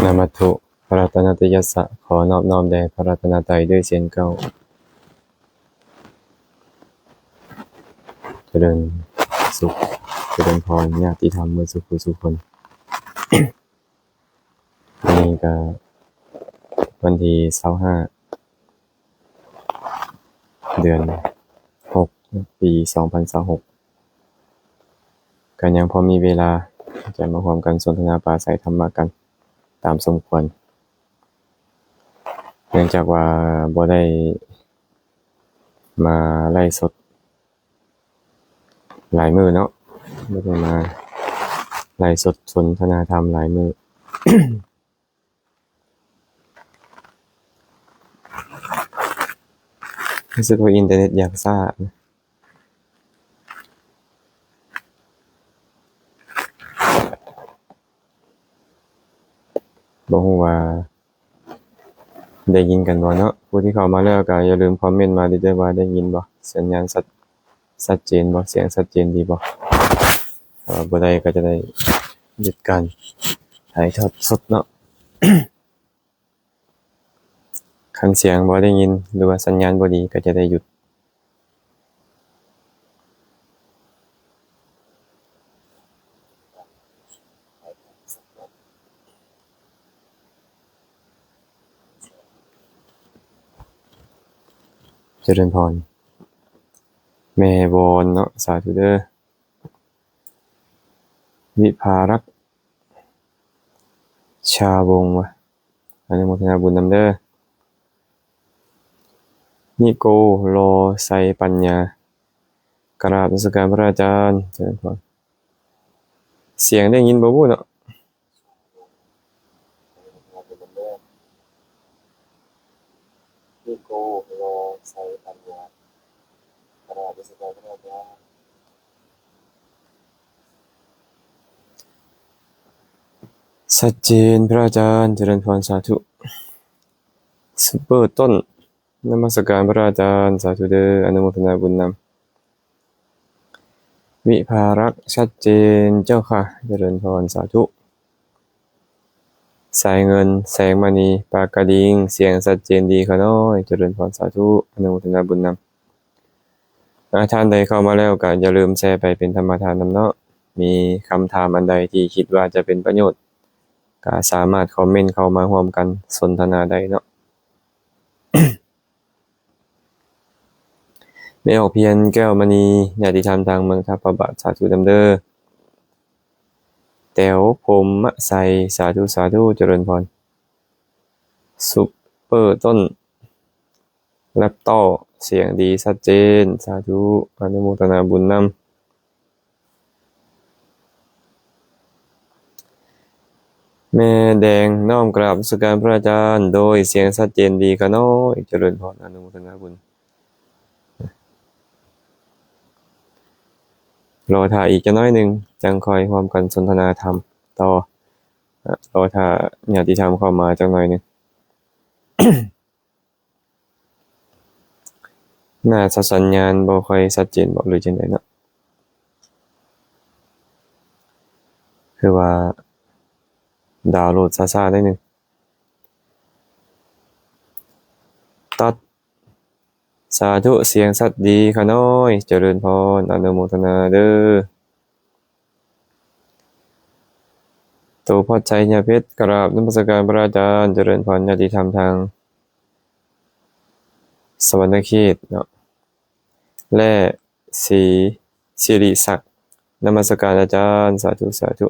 ນະມັດຖຸ ພະລັດຕະນະຕະຍັດສະ ຂໍນອບນ້ອມແດ່ພະລັດຕະນະໄຕດ້ວຍສຽງເກົ້າ. ຈະເລີນສຸກ ຈະເລີນພອນ ຍາດຕິທຳເໝິດສູ່ຜູ້ສູ່ຄົນ. ມື້ນີ້ກະວັນທີຊາວຫ້າ ເດືອນຫົກ ປີສອງພັນຊາວຫົກ ກະຍັງພໍມີເວລາ ຈະມາຮ່ວມກັນສົນທະນາປາໄສທຳມະກັນຕາມສົມຄວນ ເນື່ອງຈາກວ່າບໍ່ໄດ້ມາໄລຟ໌ສົດ ຫຼາຍມື້ເນາະ ບໍ່ໄດ້ມາໄລຟ໌ສົດສົນທະນາທຳຫຼາຍມື້. ຮູ້ສຶກວ່າອິນເຕີເນັດຢາກຊ້າ ບໍ່ຮູ້ວ່າໄດ້ຍິນກັນບໍ່ເນາະ. ຜູ້ທີ່ເຂົ້າມາແລ້ວກໍຢ່າລືມຄອມເມັນມາເດີ້ ວ່າໄດ້ຍິນບໍ່ ສັນຍານຊັດ ຊັດເຈນບໍ່ ສຽງຊັດເຈນດີບໍ່. ຖ້າວ່າບໍ່ໄດ້ກໍຈະໄດ້ຢຸດການຖ່າຍທອດສົດເນາະ. ຄັນສຽງບໍ່ໄດ້ຍິນ ຫຼືວ່າສັນຍານບໍ່ດີ ກໍຈະໄດ້ຢຸດ. ຈະເລີນພອນ ແມ່ວອນເນາະ ສາທຸເດີ້. ວິພາລັກ ຊາວົງ ວະ ອະນຸໂມທະນາບຸນນຳເດີ້. ນິໂກ ລໍໄຊປັນຍາ ກະລາບນະມັດສະການພະອາຈານ ຈະເລີນພອນ. ສຽງໄດ້ຍິນບໍ່ບຸເນາະ? ຊັດເຈນພະອາຈານ ຈະເລີນພອນ ສາທຸ. ຊຸບເປີຕົ້ນ ນະມັດສະການພະອາຈານ ສາທຸເດີ້ ອະນຸໂມທະນາບຸນນຳ. ວິພາລັກ ຊັດເຈນເຈົ້າຄ່ະ ຈະເລີນພອນ ສາທຸ. ສາຍເງິນ ແສງມະນີ ປາກກະດິງ ສຽງຊັດເຈນດີຂ້ານ້ອຍ ຈະເລີນພອນ ສາທຸ ອະນຸໂມທະນາບຸນນຳ. ອາ ທ່ານໃດເຂົ້າມາແລ້ວກໍຢ່າລືມແຊໄປເປັນທຳມະທານນຳເນາະ. ມີຄຳຖາມອັນໃດທີ່ຄິດວ່າຈະເປັນປະໂຫຍດ ກໍສາມາດຄອມເມັນເຂົ້າມາຮ່ວມກັນສົນທະນາໄດ້ເນາະ. ແມ່ອອກພຽນ ແກ້ວມະນີ ຍາດຕິທຳທາງເມືອງທ່າພະບາດ ສາທຸນຳເດີ້. ແຕວ ພົມມະໄຊ ສາທຸ ສາທຸ ຈະເລີນພອນ. ຊຸບເປີຕົ້ນ ແລັບໂຕ ສຽງດີຊັດເຈນ ສາທຸ ອະນຸໂມທະນາບຸນນຳ. ແມ່ແດງ ນ້ອມກາບນະມັດສະການພະອາຈານ ໂດຍສຽງຊັດເຈນດີຂ້ານ້ອຍ ຈະເລີນພອນ ອະນຸໂມທະນາບຸນ. ລໍຖ້າອີກຈັກໜ້ອຍໜຶ່ງ ຈັ່ງຄ່ອຍຮ່ວມກັນສົນທະນາທຳຕໍ່. ລໍຖ້າຍາດຕິທຳເຂົ້າມາຈັກໜ້ອຍໜຶ່ງ. ໜ້າຈະສັນຍານບໍ່ຄ່ອຍຊັດເຈນບໍ ຫຼືຈັ່ງໃດເນາະ? ຄືວ່າດາວໂຫຼດຊ້າໆໜ້ອຍໜຶ່ງ. ຕັດ ສາທຸ ສຽງຊັດດີຂ້ານ້ອຍ ຈະເລີນພອນ ອະນຸໂມທະນາເດີ້. ໂຕພອດໄຊຍະເພັດ ກະລາບນະມັດສະການພະອາຈານ ຈະເລີນພອນ ຍາດຕິທຳທາງສະຫວັນນະເຂດເນາະ ແລະ ສີ ສິລິສັກ ນະມັດສະການອາຈານ ສາທຸ ສາທຸ.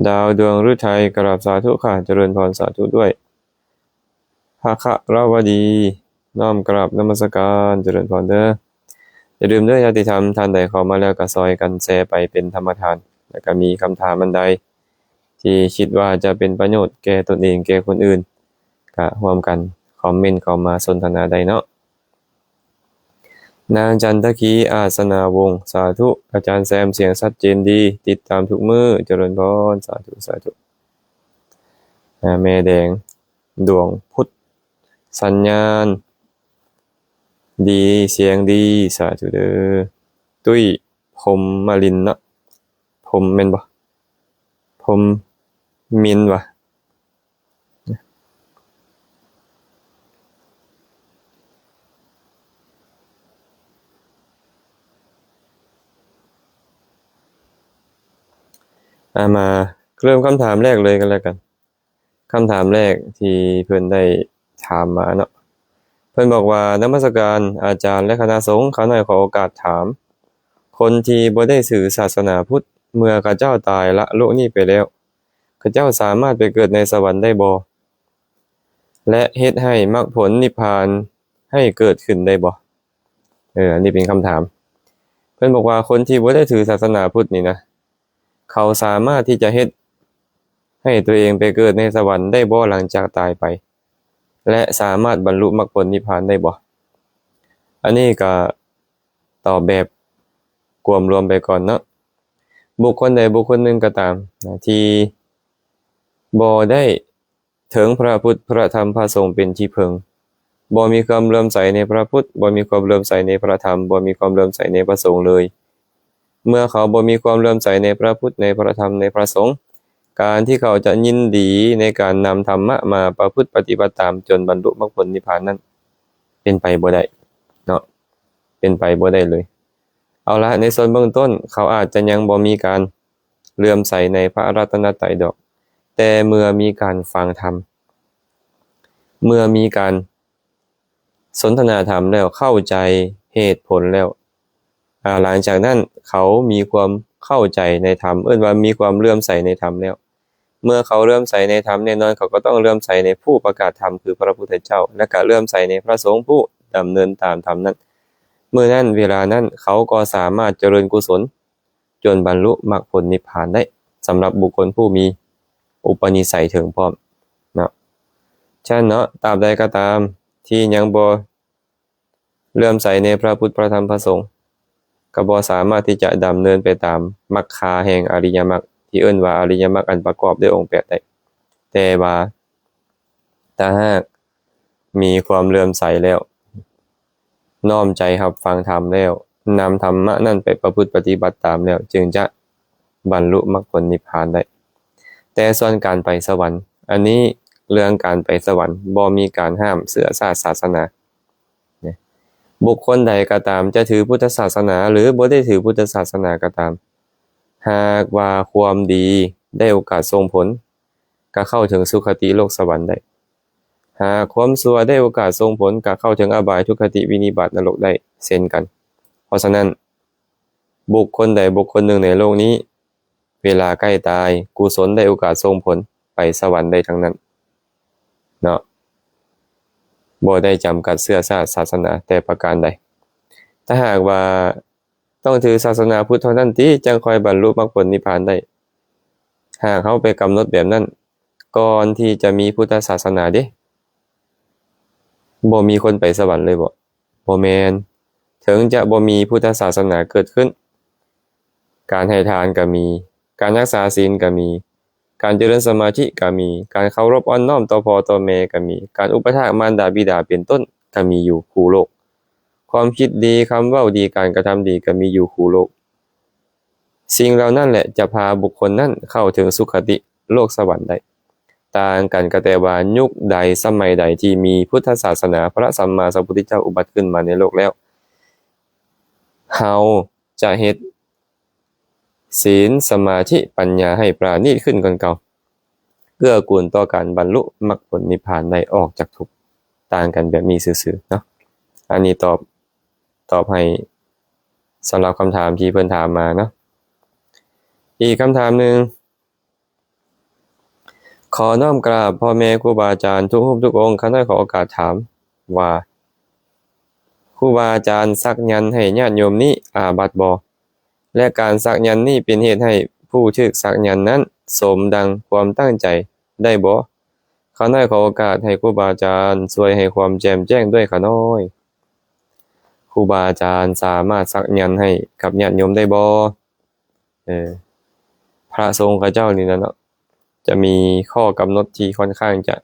ດາວດວງລືໄທ ກະລາບສາທຸຄ່ະ ຈະເລີນພອນ ສາທຸດ້ວຍ. ພະຄະລາວະດີ ນ້ອມກາບນະມັດສະການ ຈະເລີນພອນເດີ້. ຢ່າລືມເດີ້ ຍາດຕິທຳ ທ່ານໃດເຂົ້າມາແລ້ວກໍຊ່ອຍກັນແຊໄປເປັນທຳມະທານ ແລ້ວກໍມີຄຳຖາມອັນໃດທີ່ຄິດວ່າຈະເປັນປະໂຫຍດແກ່ຕົນເອງ ແກ່ຄົນອື່ນ ກໍຮ່ວມກັນຄອມເມັນເຂົ້າມາສົນທະນາໄດ້ເນາະ. ນາງຈັນທະຄີ ອາດສະໜາວົງ ສາທຸ. ອາຈານແຊມ ສຽງຊັດເຈນດີ ຕິດຕາມທຸກມື້ ຈະເລີນພອນ ສາທຸ ສາທຸ. ອາ ແມ່ແດງ ດວງພຸດ ສັນຍານດີ ສຽງດີ ສາທຸເດີ້. ຕຸ້ຍ ພົມມະລິນເນາະ ພົມແມ່ນບໍ່? ພົມມິນຫວາ? ອາ ມາເລີ່ມຄຳຖາມແລກເລີຍກັນແລ້ວກັນ. ຄຳຖາມແລກທີ່ເພິ່ນໄດ້ຖາມມາເນາະ, ເພິ່ນບອກວ່າ ນະມັດສະການອາຈານ ແລະ ຄະນະສົງ, ຂ້ານ້ອຍຂໍໂອກາດຖາມ, ຄົນທີ່ບໍ່ໄດ້ຖືສາສະໜາພຸດ ເມື່ອເຂົາເຈົ້າຕາຍລະໂລກນີ້ໄປແລ້ວ ເຂົາເຈົ້າສາມາດໄປເກີດໃນສະຫວັນໄດ້ບໍ່ ແລະ ເຮັດໃຫ້ມັກຜົນນິບພານໃຫ້ເກີດຂຶ້ນໄດ້ບໍ່? ເອີ ອັນນີ້ເປັນຄຳຖາມ. ເພິ່ນບອກວ່າ ຄົນທີ່ບໍ່ໄດ້ຖືສາສະໜາພຸດນີ້ນະ ເຂົາສາມາດທີ່ຈະເຮັດໃຫ້ຕົວເອງໄປເກີດໃນສະຫວັນໄດ້ບໍ່ ຫຼັງຈາກຕາຍໄປ ແລະ ສາມາດບັນລຸມັກຜົນນິບພານໄດ້ບໍ່? ອັນນີ້ກະຕອບແບບກວມລວມໄປກ່ອນເນາະ. ບຸກຄົນໃດບຸກຄົນໜຶ່ງກໍຕາມນະ ທີ່ບໍ່ໄດ້ ເຖິງພະພຸດ ພະທຳ ພະສົງເປັນທີ່ເພິ່ງ, ບໍ່ມີຄວາມເຫຼື້ອມໃສໃນພະພຸດ, ບໍ່ມີຄວາມເຫຼື້ອມໃສໃນພະທຳ, ບໍ່ມີຄວາມເຫຼື້ອມໃສໃນພະສົງເລີຍ. ເມື່ອເຂົາບໍ່ມີຄວາມເຫຼື້ອມໃສໃນພະພຸດ, ໃນພະທຳ, ໃນພະສົງ, ການທີ່ເຂົາຈະຍິນດີໃນການນຳທຳມະມາປະພຶດປະຕິບັດຕາມຈົນບັນລຸມັກຜົນນິບພານນັ້ນ ເປັນໄປບໍ່ໄດ້ເນາະ, ເປັນໄປບໍ່ໄດ້ເລີຍ. ເອົາລະ, ໃນສ່ວນເບື້ອງຕົ້ນ ເຂົາອາດຈະຍັງບໍ່ມີການ ເຫຼື້ອມໃສໃນພະລັດຕະນະໄຕດອກ, ແຕ່ເມື່ອມີການຟັງທຳ, ເມື່ອມີການສົນທະນາທຳແລ້ວ, ເຂົ້າໃຈເຫດຜົນແລ້ວ, ອາ, ຫຼັງຈາກນັ້ນເຂົາມີຄວາມເຂົ້າໃຈໃນທຳ, ເອີ້ນວ່າມີຄວາມເຫຼື້ອມໃສໃນທຳແລ້ວ. ເມື່ອເຂົາເຫຼື້ອມໃສໃນທຳ, ແນ່ນອນເຂົາກໍຕ້ອງເຫຼື້ອມໃສໃນຜູ້ປະກາດທຳ ຄືພະພຸດທະເຈົ້າ, ແລະ ກະເຫຼື້ອມໃສໃນພະສົງຜູ້ດຳເນີນຕາມທຳນັ້ນ. ເມື່ອນັ້ນເວລານັ້ນເຂົາກໍສາມາດຈະເລີນກຸສົນ ຈົນບັນລຸມັກຜົນນິບພານໄດ້ ສຳລັບບຸກຄົນຜູ້ມີອຸປະນິໄສເຖິງພ້ອມເນາະ. ສະນັ້ນເນາະ, ຕາບໃດກໍຕາມທີ່ຍັງບໍ່ເຫຼື້ອມໃສໃນພະພຸດ ພະທຳ ພະສົງ, ກໍບໍ່ສາມາດທີ່ຈະດຳເນີນໄປຕາມມັກຄາແຫ່ງອະລິຍະມັກ ທີ່ເອີ້ນວ່າອະລິຍະມັກອັນປະກອບດ້ວຍອົງແປດໄດ້. ແຕ່ວ່າ ຖ້າຫາກມີຄວາມເຫຼື້ອມໃສແລ້ວ, ນ້ອມໃຈຮັບຟັງທຳແລ້ວ, ນຳທຳມະນັ້ນໄປປະພຶດປະຕິບັດຕາມແລ້ວ, ຈຶ່ງຈະບັນລຸມັກຜົນນິບພານໄດ້. ແຕ່ສ່ວນການໄປສະຫວັນ, ອັນນີ້ເລື່ອງການໄປສະຫວັນບໍ່ມີການຫ້າມເຊື້ອຊາດສາສະໜາ. ບຸກຄົນໃດກໍຕາມ ຈະຖືພຸດທະສາສະໜາ ຫຼື ບໍ່ໄດ້ຖືພຸດທະສາສະໜາກໍຕາມ, ຫາກວ່າຄວາມດີໄດ້ໂອກາດສົ່ງຜົນ, ກໍເຂົ້າເຖິງສຸຄະຕິໂລກສະຫວັນໄດ້. ຫາກຄວາມຊົ່ວໄດ້ໂອກາດສົ່ງຜົນ, ກໍເຂົ້າເຖິງອະບາຍ, ທຸກຄະຕິ, ວິນິບາດ, ນະລົກໄດ້ເຊັ່ນກັນ. ເພາະສະນັ້ນ, ບຸກຄົນໃດບຸກຄົນໜຶ່ງໃນໂລກນີ້, ເວລາໃກ້ຕາຍ, ກຸສົນໄດ້ໂອກາດສົ່ງຜົນໄປສະຫວັນໄດ້ທັງນັ້ນເນາະ, ບໍ່ໄດ້ຈຳກັດເຊື້ອຊາດສາສະໜາແຕ່ປະການໃດ. ຖ້າຫາກວ່າ ຕ້ອງຖືສາສະໜາພຸດເທົ່ານັ້ນຕິ ຈັ່ງຄ່ອຍບັນລຸມັກຜົນນິບພານໄດ້. ຫາກເຮົາໄປກຳນົດແບບນັ້ນ, ກ່ອນທີ່ຈະມີພຸດທະສາສະໜາເດ, ບໍ່ມີຄົນໄປສະຫວັນເລີຍບໍ? ບໍ່ແມ່ນ. ເຖິງຈະບໍ່ມີພຸດທະສາສະໜາເກີດຂຶ້ນ, ການໃຫ້ທານກໍມີ, ການຮັກສາສິນກໍມີ, ການຈະເລີນສະມາທິກໍມີ, ການເຄົາລົບອ່ອນນ້ອມຕໍ່ພໍ່ຕໍ່ແມ່ກໍມີ, ການອຸປະຖາກມານດາບິດາເປັນຕົ້ນກໍມີຢູ່ຄູ່ໂລກ. ຄວາມຄິດດີ, ຄຳເວົ້າດີ, ການກະທຳດີກໍມີຢູ່ຄູ່ໂລກ. ສິ່ງເຫຼົ່ານັ້ນແຫຼະຈະພາບຸກຄົນນັ້ນເຂົ້າເຖິງສຸຄະຕິໂລກສະຫວັນໄດ້. ຕ່າງກັນກໍແຕ່ວ່າຍຸກໃດສະໄໝໃດທີ່ມີພຸດທະສາສະໜາ, ພະສຳມາສຳພຸດທະເຈົ້າອຸບັດຂຶ້ນມາໃນໂລກແລ້ວ, ເຮົາຈະເຮັດ ສິນ, ສະມາທິ, ປັນຍາໃຫ້ປານີດຂຶ້ນກ່ອນເກົ່າ, ເກື້ອກູນຕໍ່ການບັນລຸມັກຜົນນິບພານໄດ້ອອກຈາກທຸກ, ຕ່າງກັນແບບນີ້ຊື່ໆເນາະ. ອັນນີ້ຕອບ, ຕອບໃຫ້ສຳລັບຄຳຖາມທີ່ເພິ່ນຖາມມາເນາະ. ອີກຄຳຖາມໜຶ່ງ, ຂໍນ້ອມກາບພໍ່ແມ່ຄູບາອາຈານທຸກຮູບທຸກອົງ, ຂ້ານ້ອຍຂໍໂອກາດຖາມວ່າ ຄູບາອາຈານສັກຍັນໃຫ້ຍາດໂຍມນີ້ອາບັດບໍ່? ແລະ ການສັກຍັນນີ້ເປັນເຫດໃຫ້ຜູ້ຖືກສັກຍັນນັ້ນສົມດັ່ງຄວາມຕັ້ງໃຈໄດ້ບໍ່? ຂ້ານ້ອຍຂໍໂອກາດໃຫ້ຄູບາອາຈານຊ່ວຍໃຫ້ຄວາມແຈ່ມແຈ້ງດ້ວຍຂ້ານ້ອຍ. ຄູບາອາຈານສາມາດສັກຍັນໃຫ້ກັບຍາດໂຍມໄດ້ບໍ່? ເອີ ພະສົງເຂົາເຈົ້ານີ້ນະເນາະ ຈະມີຂໍ້ກຳນົດທີ່ຄ່ອນຂ້າງຈະ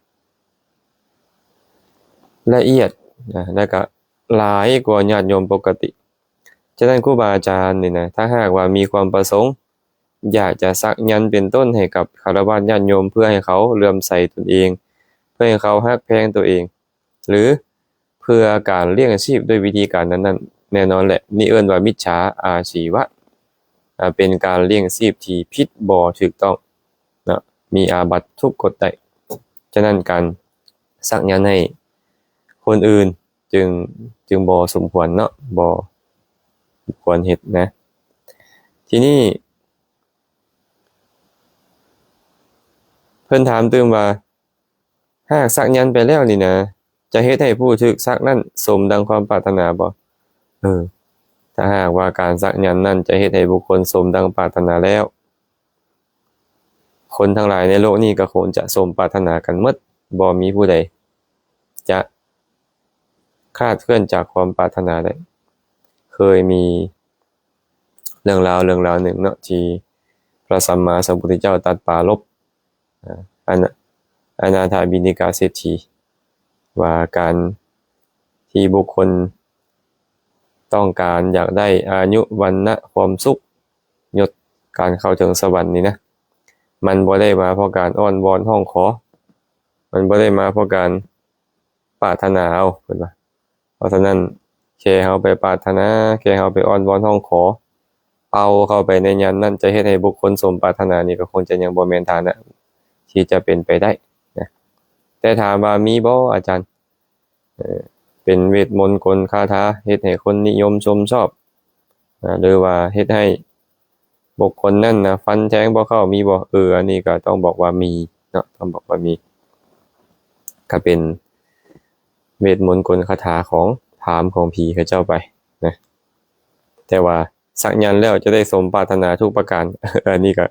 ລະອຽດນະ ແລະ ກະຫຼາຍກວ່າຍາດໂຍມປົກກະຕິ. ສະນັ້ນ ຄູບາອາຈານນີ້ນະ ຖ້າຫາກວ່າມີຄວາມປະສົງຢາກຈະສັກຍັນເປັນຕົ້ນໃຫ້ກັບຄາລະວາດຍາດໂຍມ ເພື່ອໃຫ້ເຂົາເຫຼື້ອມໃສຕົນເອງ, ເພື່ອໃຫ້ເຂົາຮັກແພງຕົວເອງ ຫຼື ເພື່ອການລ້ຽງຊີບດ້ວຍວິທີການນັ້ນໆ, ແນ່ນອນແຫຼະ ນີ້ເອີ້ນວ່າມິດຈາອາຊີວະ. ອາ ເປັນການລ້ຽງຊີບທີ່ຜິດບໍ່ຖືກຕ້ອງເນາະ ມີອາບັດທຸກກົດໄດ້. ສະນັ້ນ ການສັກຍັນໃຫ້ຄົນອື່ນຈຶ່ງ ຈຶ່ງບໍ່ສົມຄວນເນາະ ບໍ່ສົມຄວນເຮັດນະ. ທີນີ້ ເພິ່ນຖາມຕື່ມວ່າ ຫາກສັກຍັນໄປແລ້ວນີ້ນະ ຈະເຮັດໃຫ້ຜູ້ຖືກສັກນັ້ນສົມດັ່ງຄວາມປາດຖະໜາບໍ່? ເອີ ຖ້າຫາກວ່າການສັກຍັນນັ້ນຈະເຮັດໃຫ້ບຸກຄົນສົມດັ່ງປາດຖະໜາແລ້ວ ຄົນທັງຫຼາຍໃນໂລກນີ້ກໍຄົງຈະສົມປາດຖະໜາກັນໝົດ ບໍ່ມີຜູ້ໃດຈະຄາດເຄື່ອນຈາກຄວາມປາດຖະໜາໄດ້. ເຄີຍມີເລື່ອງລາວເລື່ອງລາວໜຶ່ງເນາະ ທີ່ພະສຳມາສຳພຸດທະເຈົ້າຕັດປາລົບ ອາ ອະນາ ອະນາຖາບິນທິກາເສດຖີ ວ່າການທີ່ບຸກຄົນຕ້ອງການຢາກໄດ້ອາຍຸ ວັນນະ ຄວາມສຸກ ຍົດ ການເຂົ້າເຖິງສະຫວັນນີ້ນະ ມັນບໍ່ໄດ້ມາເພາະການອ້ອນວອນຮ້ອງຂໍ ມັນບໍ່ໄດ້ມາເພາະການປາດຖະໜາເອົາ ເພິ່ນວ່າ. ເພາະສະນັ້ນ ແຄ່ເຮົາໄປປາດຖະໜາ ແຄ່ເຮົາໄປອ້ອນວອນຮ້ອງຂໍ ເປົ່າເຂົ້າໄປໃນຍານນັ້ນ ຈະເຮັດໃຫ້ບຸກຄົນສົມປາດຖະໜານີ້ ກໍຄົງຈະຍັງບໍ່ແມ່ນຖານະທີ່ຈະເປັນໄປໄດ້ນະ. ແຕ່ຖາມວ່າມີບໍ່ອາຈານ? ເອີ ເປັນເວດມົນກົນຄາຖາ ເຮັດໃຫ້ຄົນນິຍົມຊົມຊອບ ອາ ຫຼືວ່າເຮັດໃຫ້ບຸກຄົນນັ້ນນະຟັນແທງບໍ່ເຂົ້າ ມີບໍ່? ເອີ ອັນນີ້ກໍຕ້ອງບອກວ່າມີເນາະ ຕ້ອງບອກວ່າມີ ກໍເປັນເວດມົນກົນຄາຖາຂອງພາມຂອງຜີເຂົາເຈົ້າໄປນະ. ແຕ່ວ່າສັກຍັນແລ້ວຈະໄດ້ສົມປາດຖະໜາທຸກປະການ ອັນນີ້ກໍ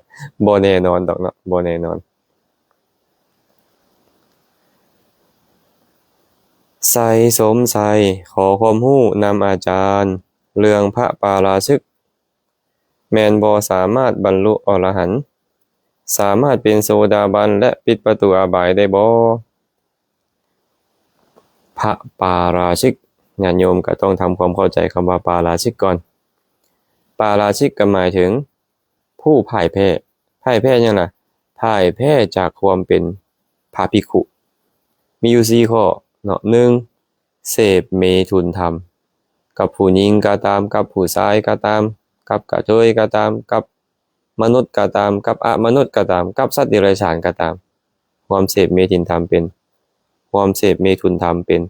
ບໍ່ແນ່ນອນດອກເນາະ ບໍ່ແນ່ນອນ. ໄຊສົມໄຊ ຂໍຄວາມຮູ້ນຳອາຈານ ເລື່ອງພະປາລາຊຶກ ແມ່ນບໍ່ສາມາດບັນລຸອໍລະຫັນ ສາມາດເປັນໂສດາບັນ ແລະ ປິດປະຕູອະບາຍໄດ້ບໍ່? ພະປາລາຊິກ ຍາດໂຍມກໍຕ້ອງທຳຄວາມເຂົ້າໃຈຄຳວ່າປາລາຊິກກ່ອນ. ປາລາຊິກກໍໝາຍເຖິງຜູ້ພ່າຍແພ້. ພ່າຍແພ້ຫຍັງລະ? ພ່າຍແພ້ຈາກຄວາມເປັນພະພິກຂຸ. ມີຢູ່ສີ່ຂໍ້ເນາະ. ໜຶ່ງ ເສບເມຖຸນທຳ ກັບຜູ້ຍິງກໍຕາມ, ກັບຜູ້ຊາຍກໍຕາມ, ກັບກະເທີຍກໍຕາມ, ກັບມະນຸດກໍຕາມ, ກັບອະມະນຸດກໍຕາມ, ກັບສັດເດຍລະສານກໍຕາມ. ຮ່ວມເສບເມຖຸນທຳເປັນ, ຮ່ວມເສບເມຕຸນທຳເປັນ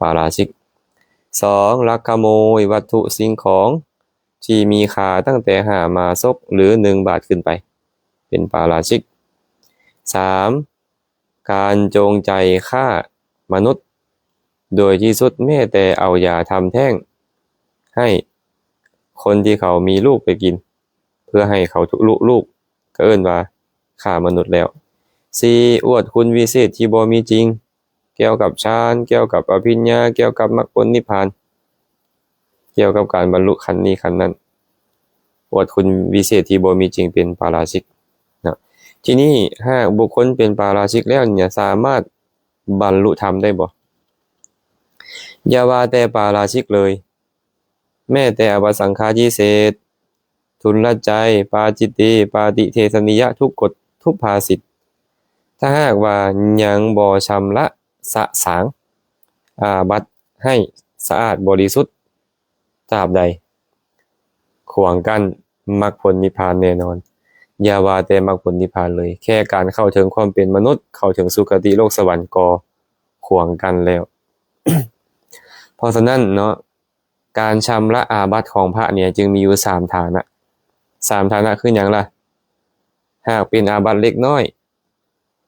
ປາລາຊິກ. ສອງ ລັກຂະໂມຍວັດຖຸສິ່ງຂອງທີ່ມີຄ່າຕັ້ງແຕ່ຫ້າມາສົກ ຫຼື ໜຶ່ງບາດຂຶ້ນໄປ ເປັນປາລາຊິກ. ສາມ ການຈົງໃຈຂ້າມະນຸດ ໂດຍທີ່ສຸດແມ້ແຕ່ເອົາຢາທຳແທ້ງໃຫ້ຄົນທີ່ເຂົາມີລູກໄປກິນ ເພື່ອໃຫ້ເຂົາທຸລຸລູກ ກໍເອີ້ນວ່າຂ້າມະນຸດແລ້ວ. ສີ່ ອວດຄຸນວິເສດທີ່ບໍ່ມີຈິງ ກ່ຽວກັບຊານ, ກ່ຽວກັບອະພິນຍາ, ກ່ຽວກັບມັກຜົນນິບພານ, ກ່ຽວກັບການບັນລຸຂັ້ນນີ້ຂັ້ນນັ້ນ, ອວດຄຸນວິເສດທີ່ບໍ່ມີຈິງເປັນປາລາຊິກເນາະ. ທີນີ້ຫາກບຸກຄົນເປັນປາລາຊິກແລ້ວນີ້ ສາມາດບັນລຸທຳໄດ້ບໍ່? ຢ່າວ່າແຕ່ປາລາຊິກເລີຍ, ແມ້ແຕ່ອາບັດສັງຄາທິເສດ, ທຸນລະໃຈ, ປາຈິດຕີ, ປາຕິເທສະນິຍະ, ທຸກກົດ, ທຸກພາສິດ, ຖ້າຫາກວ່າຍັງບໍ່ຊຳລະສະສາງອາບັດໃຫ້ສະອາດບໍລິສຸດຕາບໃດ, ຂວາງກັ້ນມັກຜົນນິບພານແນ່ນອນ. ຢ່າວ່າແຕ່ມັກຜົນນິບພານເລີຍ, ແຄ່ການເຂົ້າເຖິງຄວາມເປັນມະນຸດ, ເຂົ້າເຖິງສຸຄະຕິໂລກສະຫວັນກໍຂວາງກັ້ນແລ້ວ. ເພາະສະນັ້ນເນາະ, ການຊຳລະອາບັດຂອງພະນີ້ຈຶ່ງມີຢູ່ສາມຖານະ, ສາມຖານະຄືຫຍັງລະ? ຫາກເປັນອາບັດເລັກນ້ອຍ,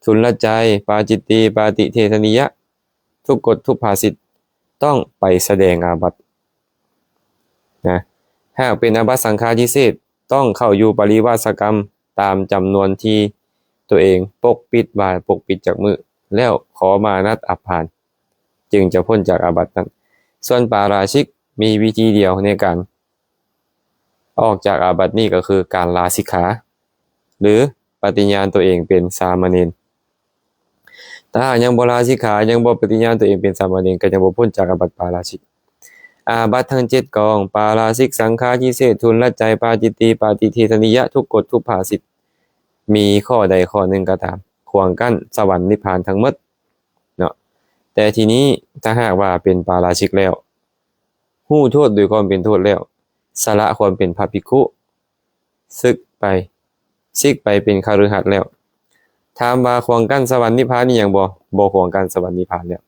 ທຸນລະໃຈ, ປາຈິດຕີ, ປາຕິເທສະນິຍະ, ທຸກກົດ, ທຸກພາສິດ, ຕ້ອງໄປສະແດງອາບັດນະ. ຫາກເປັນອາບັດສັງຄາທິເສດ, ຕ້ອງເຂົ້າຢູ່ປະລິວາສະກຳຕາມຈຳນວນທີ່ຕົວເອງປົກປິດວ່າປົກປິດຈັກມື້ ແລ້ວຂໍມານັດອັບພານ ຈຶ່ງຈະພົ້ນຈາກອາບັດນັ້ນ. ສ່ວນປາລາຊິກມີວິທີດຽວໃນການອອກຈາກອາບັດນີ້ ກໍຄືການລາສິກຂາ ຫຼື ປະຕິຍານຕົວເອງເປັນສາມະເນນ. ຖ້າຫາກຍັງບໍ່ລາສິກຂາ, ຍັງບໍ່ປະຕິຍານຕົວເອງເປັນສາມະເນນ, ກໍຍັງບໍ່ພົ້ນຈາກອາບັດປາລາຊິກ. ອາບັດທັງເຈັດກອງ, ປາລາຊິກ, ສັງຄາທິເສດ, ທຸນລະໃຈ, ປາຈິດຕີ, ປາຕິເທສະນິຍະ, ທຸກກົດ, ທຸກພາສິດ, ມີຂໍ້ໃດຂໍ້ໜຶ່ງກໍຕາມ ຂວາງກັ້ນສະຫວັນນິບພານທັງໝົດເນາະ. ແຕ່ທີນີ້ ຖ້າຫາກວ່າເປັນປາລາຊິກແລ້ວ, ຮູ້ໂທດໂດຍຄວາມເປັນໂທດແລ້ວ, ສະຫຼະຄວາມເປັນພະພິກຂຸ, ສຶກໄປ ສິກໄປເປັນຄະລືຫັດແລ້ວ. ຖາມວ່າຂວາງກັ້ນສະຫວັນນິບພານອີ່ຫຍັງບໍ່? ບໍ່ຂວາງກັ້ນສະຫວັນນິບພານແລ້ວ.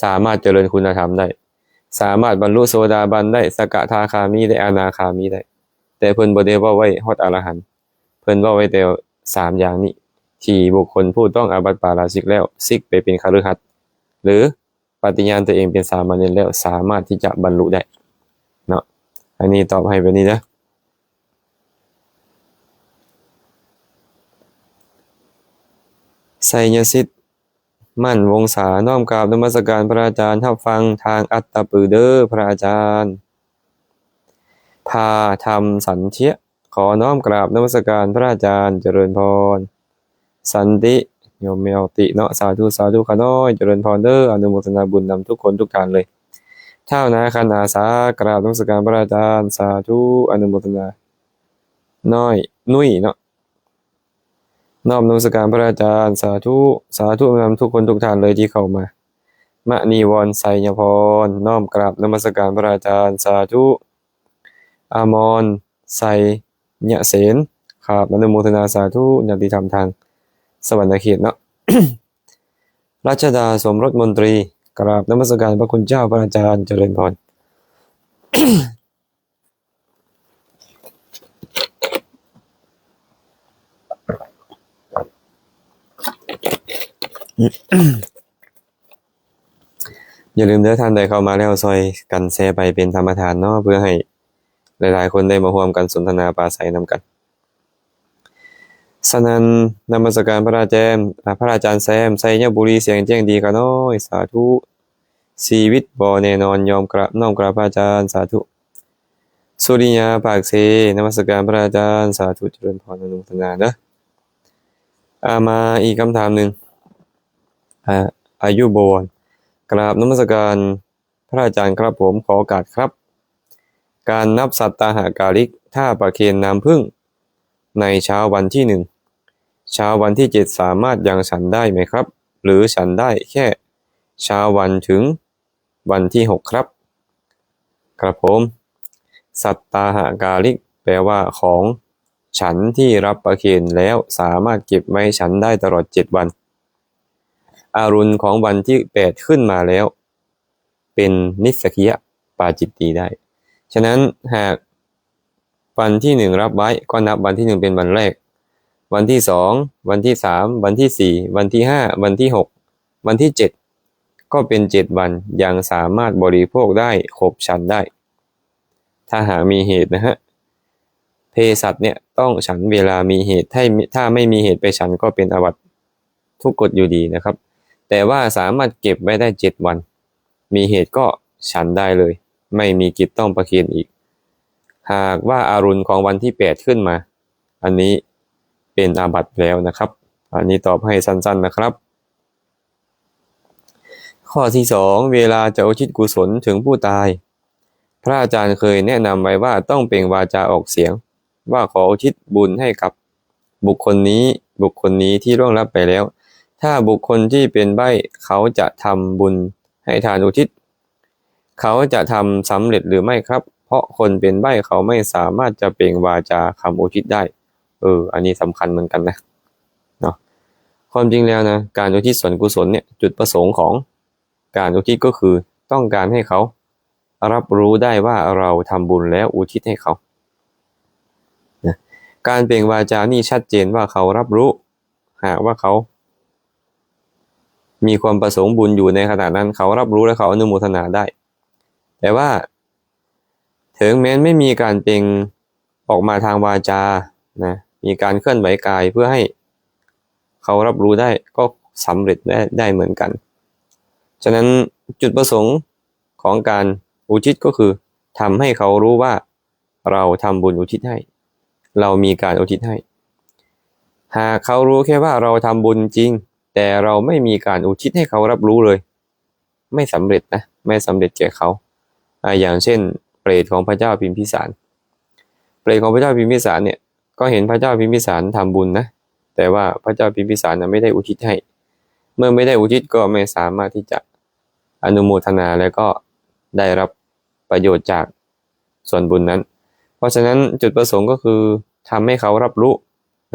ສາມາດຈະເລີນຄຸນນະທຳໄດ້, ສາມາດບັນລຸໂສດາບັນໄດ້, ສະກະທາຄາມີໄດ້, ອະນາຄາມີໄດ້. ແຕ່ເພິ່ນບໍ່ໄດ້ເວົ້າໄວ້ຮອດອະລະຫັນ, ເພິ່ນເວົ້າໄວ້ແຕ່ສາມຢ່າງນີ້ ທີ່ບຸກຄົນຜູ້ຕ້ອງອາບັດປາລາຊິກແລ້ວ ສິກໄປເປັນຄະລືຫັດ ຫຼື ປະຕິຍານຕົວເອງເປັນສາມະເນນແລ້ວ ສາມາດທີ່ຈະບັນລຸໄດ້ເນາະ. ອັນນີ້ຕອບໃຫ້ແບບນີ້ເດີ. ໄຊຍະສິດ ໝັ້ນວົງສາ ນ້ອມກາບນະມັດສະການພະອາຈານ, ຮັບຟັງທາງອັດຕະປືເດີພະອາຈານ. ພາທຳສັນເທຍ ຂໍນ້ອມກາບນະມັດສະການພະອາຈານ, ຈະເລີນພອນ. ສັນຕິ ໂຍມແມວຕິເນາະ, ສາທຸ ສາທຸຂ້ານ້ອຍ, ຈະເລີນພອນເດີ, ອະນຸໂມທະນາບຸນນຳທຸກຄົນທຸກທ່ານເລີຍ. ທ້າວນາຄັນອາສາ ກາບນະມັດສະການພະອາຈານ, ສາທຸ ອະນຸໂມທະນາ. ນ້ອຍ ນຸ້ຍເນາະ, ນ້ອມນະມັດສະການພະອາຈານ, ສາທຸ ສາທຸນຳທຸກຄົນທຸກທ່ານເລີຍທີ່ເຂົ້າມາ. ມະນີວອນ ໄຊຍະພອນ ນ້ອມກາບນະມັດສະການພະອາຈານ, ສາທຸ. ອາມອນ ໄຊຍະເສນ ກາບອະນຸໂມທະນາສາທຸ ຍາດຕິທຳທາງສະຫວັນນະເຂດເນາະ. ລັດຊະດາ ສົມລົດມົນຕີ ກາບນະມັດສະການພະຄຸນເຈົ້າພະອາຈານ, ຈະເລີນພອນ. ຢ່າລືມເດີ ທ່ານໃດເຂົ້າມາແລ້ວ ຊ່ອຍກັນແຊໄປເປັນທຳມະທານເນາະ ເພື່ອໃຫ້ຫຼາຍໆຄົນໄດ້ມາຮ່ວມກັນສົນທະນາປາໄສນຳກັນ. ສະນັ້ນ ນະມັດສະການພະອາຈານແຊມ ອາ ພະອາຈານແຊມ ໄຊຍະບູລີ ສຽງແຈ້ງດີຂ້ານ້ອຍ ສາທຸ. ຊີວິດບໍ່ແນ່ນອນ ຍອມກາບ ນ້ອມກາບພະອາຈານ ສາທຸ. ສຸລິຍາ ປາກເຊ ນະມັດສະການພະອາຈານ ສາທຸ ຈະເລີນພອນ ອະນຸໂມທະນາເດີ. ອາ ມາອີກຄຳຖາມໜຶ່ງ ອາ ອາຍຸບໍວອນ ກາບນະມັດສະການ ພະອາຈານຄັບຜົມ ຂໍໂອກາດຄັບ. ການນັບສັດຕາຫະກາລິກ ຖ້າປະເຄນນ້ຳຜຶ້ງໃນເຊົ້າວັນທີໜຶ່ງ ເຊົ້າວັນທີເຈັດ ສາມາດຍັງສັນໄດ້ໄໝຄັບ ຫຼື ສັນໄດ້ແຄ່ເຊົ້າວັນເຖິງວັນທີຫົກຄັບ? ຄັບຜົມ. ສັດຕາຫະກາລິກ ແປວ່າຂອງສັນທີ່ຮັບປະເຄນແລ້ວ ສາມາດເກັບໄວ້ສັນໄດ້ຕະຫຼອດເຈັດວັນ. ອາລຸນຂອງວັນທີແປດຂຶ້ນມາແລ້ວ ເປັນນິດສະກິຍະປາຈິດຕີໄດ້. ສະນັ້ນ ຫາກວັນທີໜຶ່ງຮັບໄວ້ ກໍນັບວັນທີໜຶ່ງເປັນວັນແລກ, ວັນທີສອງ, ວັນທີສາມ, ວັນທີສີ່, ວັນທີຫ້າ, ວັນທີຫົກ, ວັນທີເຈັດ ກໍເປັນເຈັດວັນ ຍັງສາມາດບໍລິໂພກໄດ້ຄົບສັນໄດ້ ຖ້າຫາກມີເຫດນະຮະ. ເພສັດເນ່ຍຕ້ອງສັນເວລາມີເຫດ, ຖ້າ ຖ້າໄມ່ມີເຫດໄປສັນກໍເປັນອາບັດ ທຸກກົດຢູ່ດີນະຄັບ. ແຕ່ວ່າສາມາດເກັບໄວ້ໄດ້ເຈັດວັນ, ມີເຫດກໍສັນໄດ້ເລີຍ, ໄມ່ມີກິດຕ້ອງປະເຄນອີກ. ຫາກວ່າອາລຸນຂອງວັນທີແປດຂຶ້ນມາ, ອັນນີ້ເປັນອາບັດແລ້ວນະຄັບ. ອັນນີ້ຕອບໃຫ້ສັ້ນໆນະຄັບ. ຂໍ້ທີສອງ ເວລາຈະອຸທິດກຸສົນເຖິງຜູ້ຕາຍ, ພະອາຈານເຄີຍແນະນຳໄວ້ວ່າຕ້ອງເປັ່ງວາຈາອອກສຽງວ່າຂໍອຸທິດບຸນໃຫ້ກັບ ບຸກຄົນນີ້, ບຸກຄົນນີ້ທີ່ລ່ວງລັບໄປແລ້ວ. ຖ້າບຸກຄົນທີ່ເປັນໃບ້ເຂົາຈະທຳບຸນໃຫ້ທານອຸທິດ, ເຂົາຈະທຳສຳເລັດຫຼືໄມ່ຄັບ? ເພາະຄົນເປັນໃບ້ເຂົາໄມ່ສາມາດຈະເປັ່ງວາຈາຄຳອຸທິດໄດ້. ເອີ ອັນນີ້ສຳຄັນເໝືອນກັນນະ ເນາະ. ຄວາມຈິງແລ້ວນະ, ການອຸທິດສ່ວນກຸສົນເນ່ຍ, ຈຸດປະສົງຂອງການອຸທິດກໍຄືຕ້ອງການໃຫ້ເຂົາ ຮັບຮູ້ໄດ້ວ່າເຮົາທຳບຸນແລ້ວອຸທິດໃຫ້ເຂົານະ. ການເປັ່ງວາຈານີ້ຊັດເຈນວ່າເຂົາຮັບຮູ້, ຫາກວ່າເຂົາມີຄວາມປະສົງບຸນຢູ່ໃນຂະນະນັ້ນ, ເຂົາຮັບຮູ້ແລະເຂົາອະນຸໂມທະນາໄດ້. ແຕ່ວ່າເຖິງແມ່ນໄມ່ມີການເປັ່ງອອກມາທາງວາຈານະ, ມີການເຄື່ອນໄຫວກາຍເພື່ອໃຫ້ເຂົາຮັບຮູ້ໄດ້ ກໍສຳເລັດໄດ້ ໄດ້ເໝືອນກັນ. ສະນັ້ນ ຈຸດປະສົງ ຂອງການອຸທິດກໍຄື ທຳໃຫ້ເຂົາຮູ້ວ່າເຮົາທຳບຸນອຸທິດໃຫ້, ເຮົາມີການອຸທິດໃຫ້. ຫາກເຂົາຮູ້ແຄ່ວ່າເຮົາທຳບຸນຈິງ, ແຕ່ເຮົາໄມ່ມີການອຸທິດໃຫ້ເຂົາຮັບຮູ້ເລີຍ, ໄມ່ສຳເລັດນະ, ໄມ່ສຳເລັດແກ່ເຂົາ. ອາ ຢ່າງເຊັ່ນ ເປດຂອງພະເຈົ້າພິມພິສານ. ເປດຂອງພະເຈົ້າພິມພິສານເນ່ຍ ກໍເຫັນພະເຈົ້າພິມພິສານທຳບຸນນະ, ແຕ່ວ່າພະເຈົ້າພິມພິສານນະໄມ່ໄດ້ອຸທິດໃຫ້. ເມື່ອໄມ່ໄດ້ອຸທິດກໍໄມ່ສາມາດທີ່ຈະອະນຸໂມທະນາ ແລະ ກໍໄດ້ຮັບປະໂຫຍດຈາກສ່ວນບຸນນັ້ນ. ເພາະສະນັ້ນ ຈຸດປະສົງກໍຄື ทำให้เขารับรู้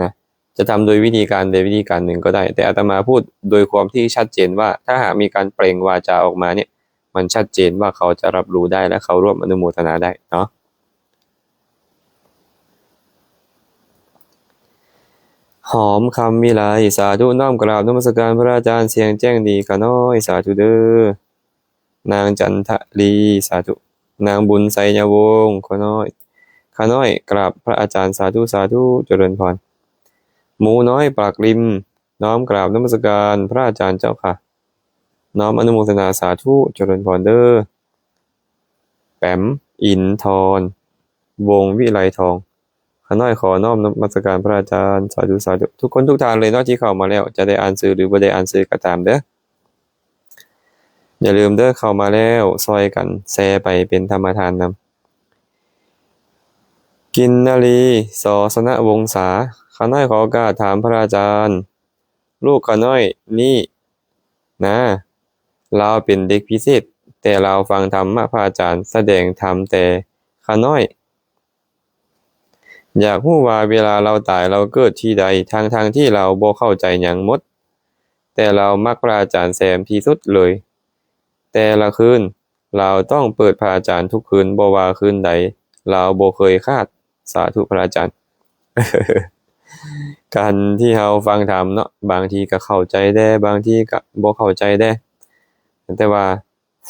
นะ จะทำโดยวิธีการใดวิธีการหนึ่งก็ได้ แต่อาตมาพูดโดยความที่ชัดเจนว่า ถ้าหากมีการเปล่งวาจาออกมาเนี่ย มันชัดเจนว่าเขาจะรับรู้ได้และเขาร่วมอนุโมทนาได้เนาะ หอมคำวิไล สาธุ น้อมกราบนมัสการพระอาจารย์ เสียงแจ้งดีข้าน้อย สาธุเด้อ นางจันทลี สาธุ นางบุญไสยวงศ์ ข้าน้อย ข้าน้อยกราบพระอาจารย์ สาธุ สาธุ เจริญพร หมูน้อยปากริม น้อมกราบนมัสการพระอาจารย์เจ้าค่ะ น้อมอนุโมทนา สาธุ เจริญพรเด้อ แป๋ม อินทร์ วงศ์วิไลทอง ข้าน้อยขอน้อมนมัสการพระอาจารย์ สาธุ สาธุ ทุกคนทุกท่านเลยเนาะที่เข้ามาแล้ว จะได้อ่านชื่อหรือบ่ได้อ่านชื่อก็ตามเด้อ อย่าลืมเด้อ เข้ามาแล้วซ่อยกันแชร์ไปเป็นธรรมทานนำ กินนารี สอ สนวงศา ข้าน้อยขอโอกาสถามพระอาจารย์ ลูกข้าน้อยนี่นะ ลาวเป็นเด็กพิเศษ แต่ลาวฟังธรรมะพระอาจารย์แสดงธรรมแต่ข้าน้อย อยากฮู้ว่าเวลาลาวตายลาวเกิดที่ใด ทั้งๆ ที่ลาวบ่เข้าใจหยังหมด แต่ลาวมักพระอาจารย์แซมที่สุดเลย แต่ละคืนลาวต้องเปิดพระอาจารย์ทุกคืน บ่ว่าคืนใดลาวบ่เคยขาด สาธุพระอาจารย์ การที่เฮาฟังธรรมเนาะ บางทีก็เข้าใจแด่ บางทีก็บ่เข้าใจแด่ แต่ว่า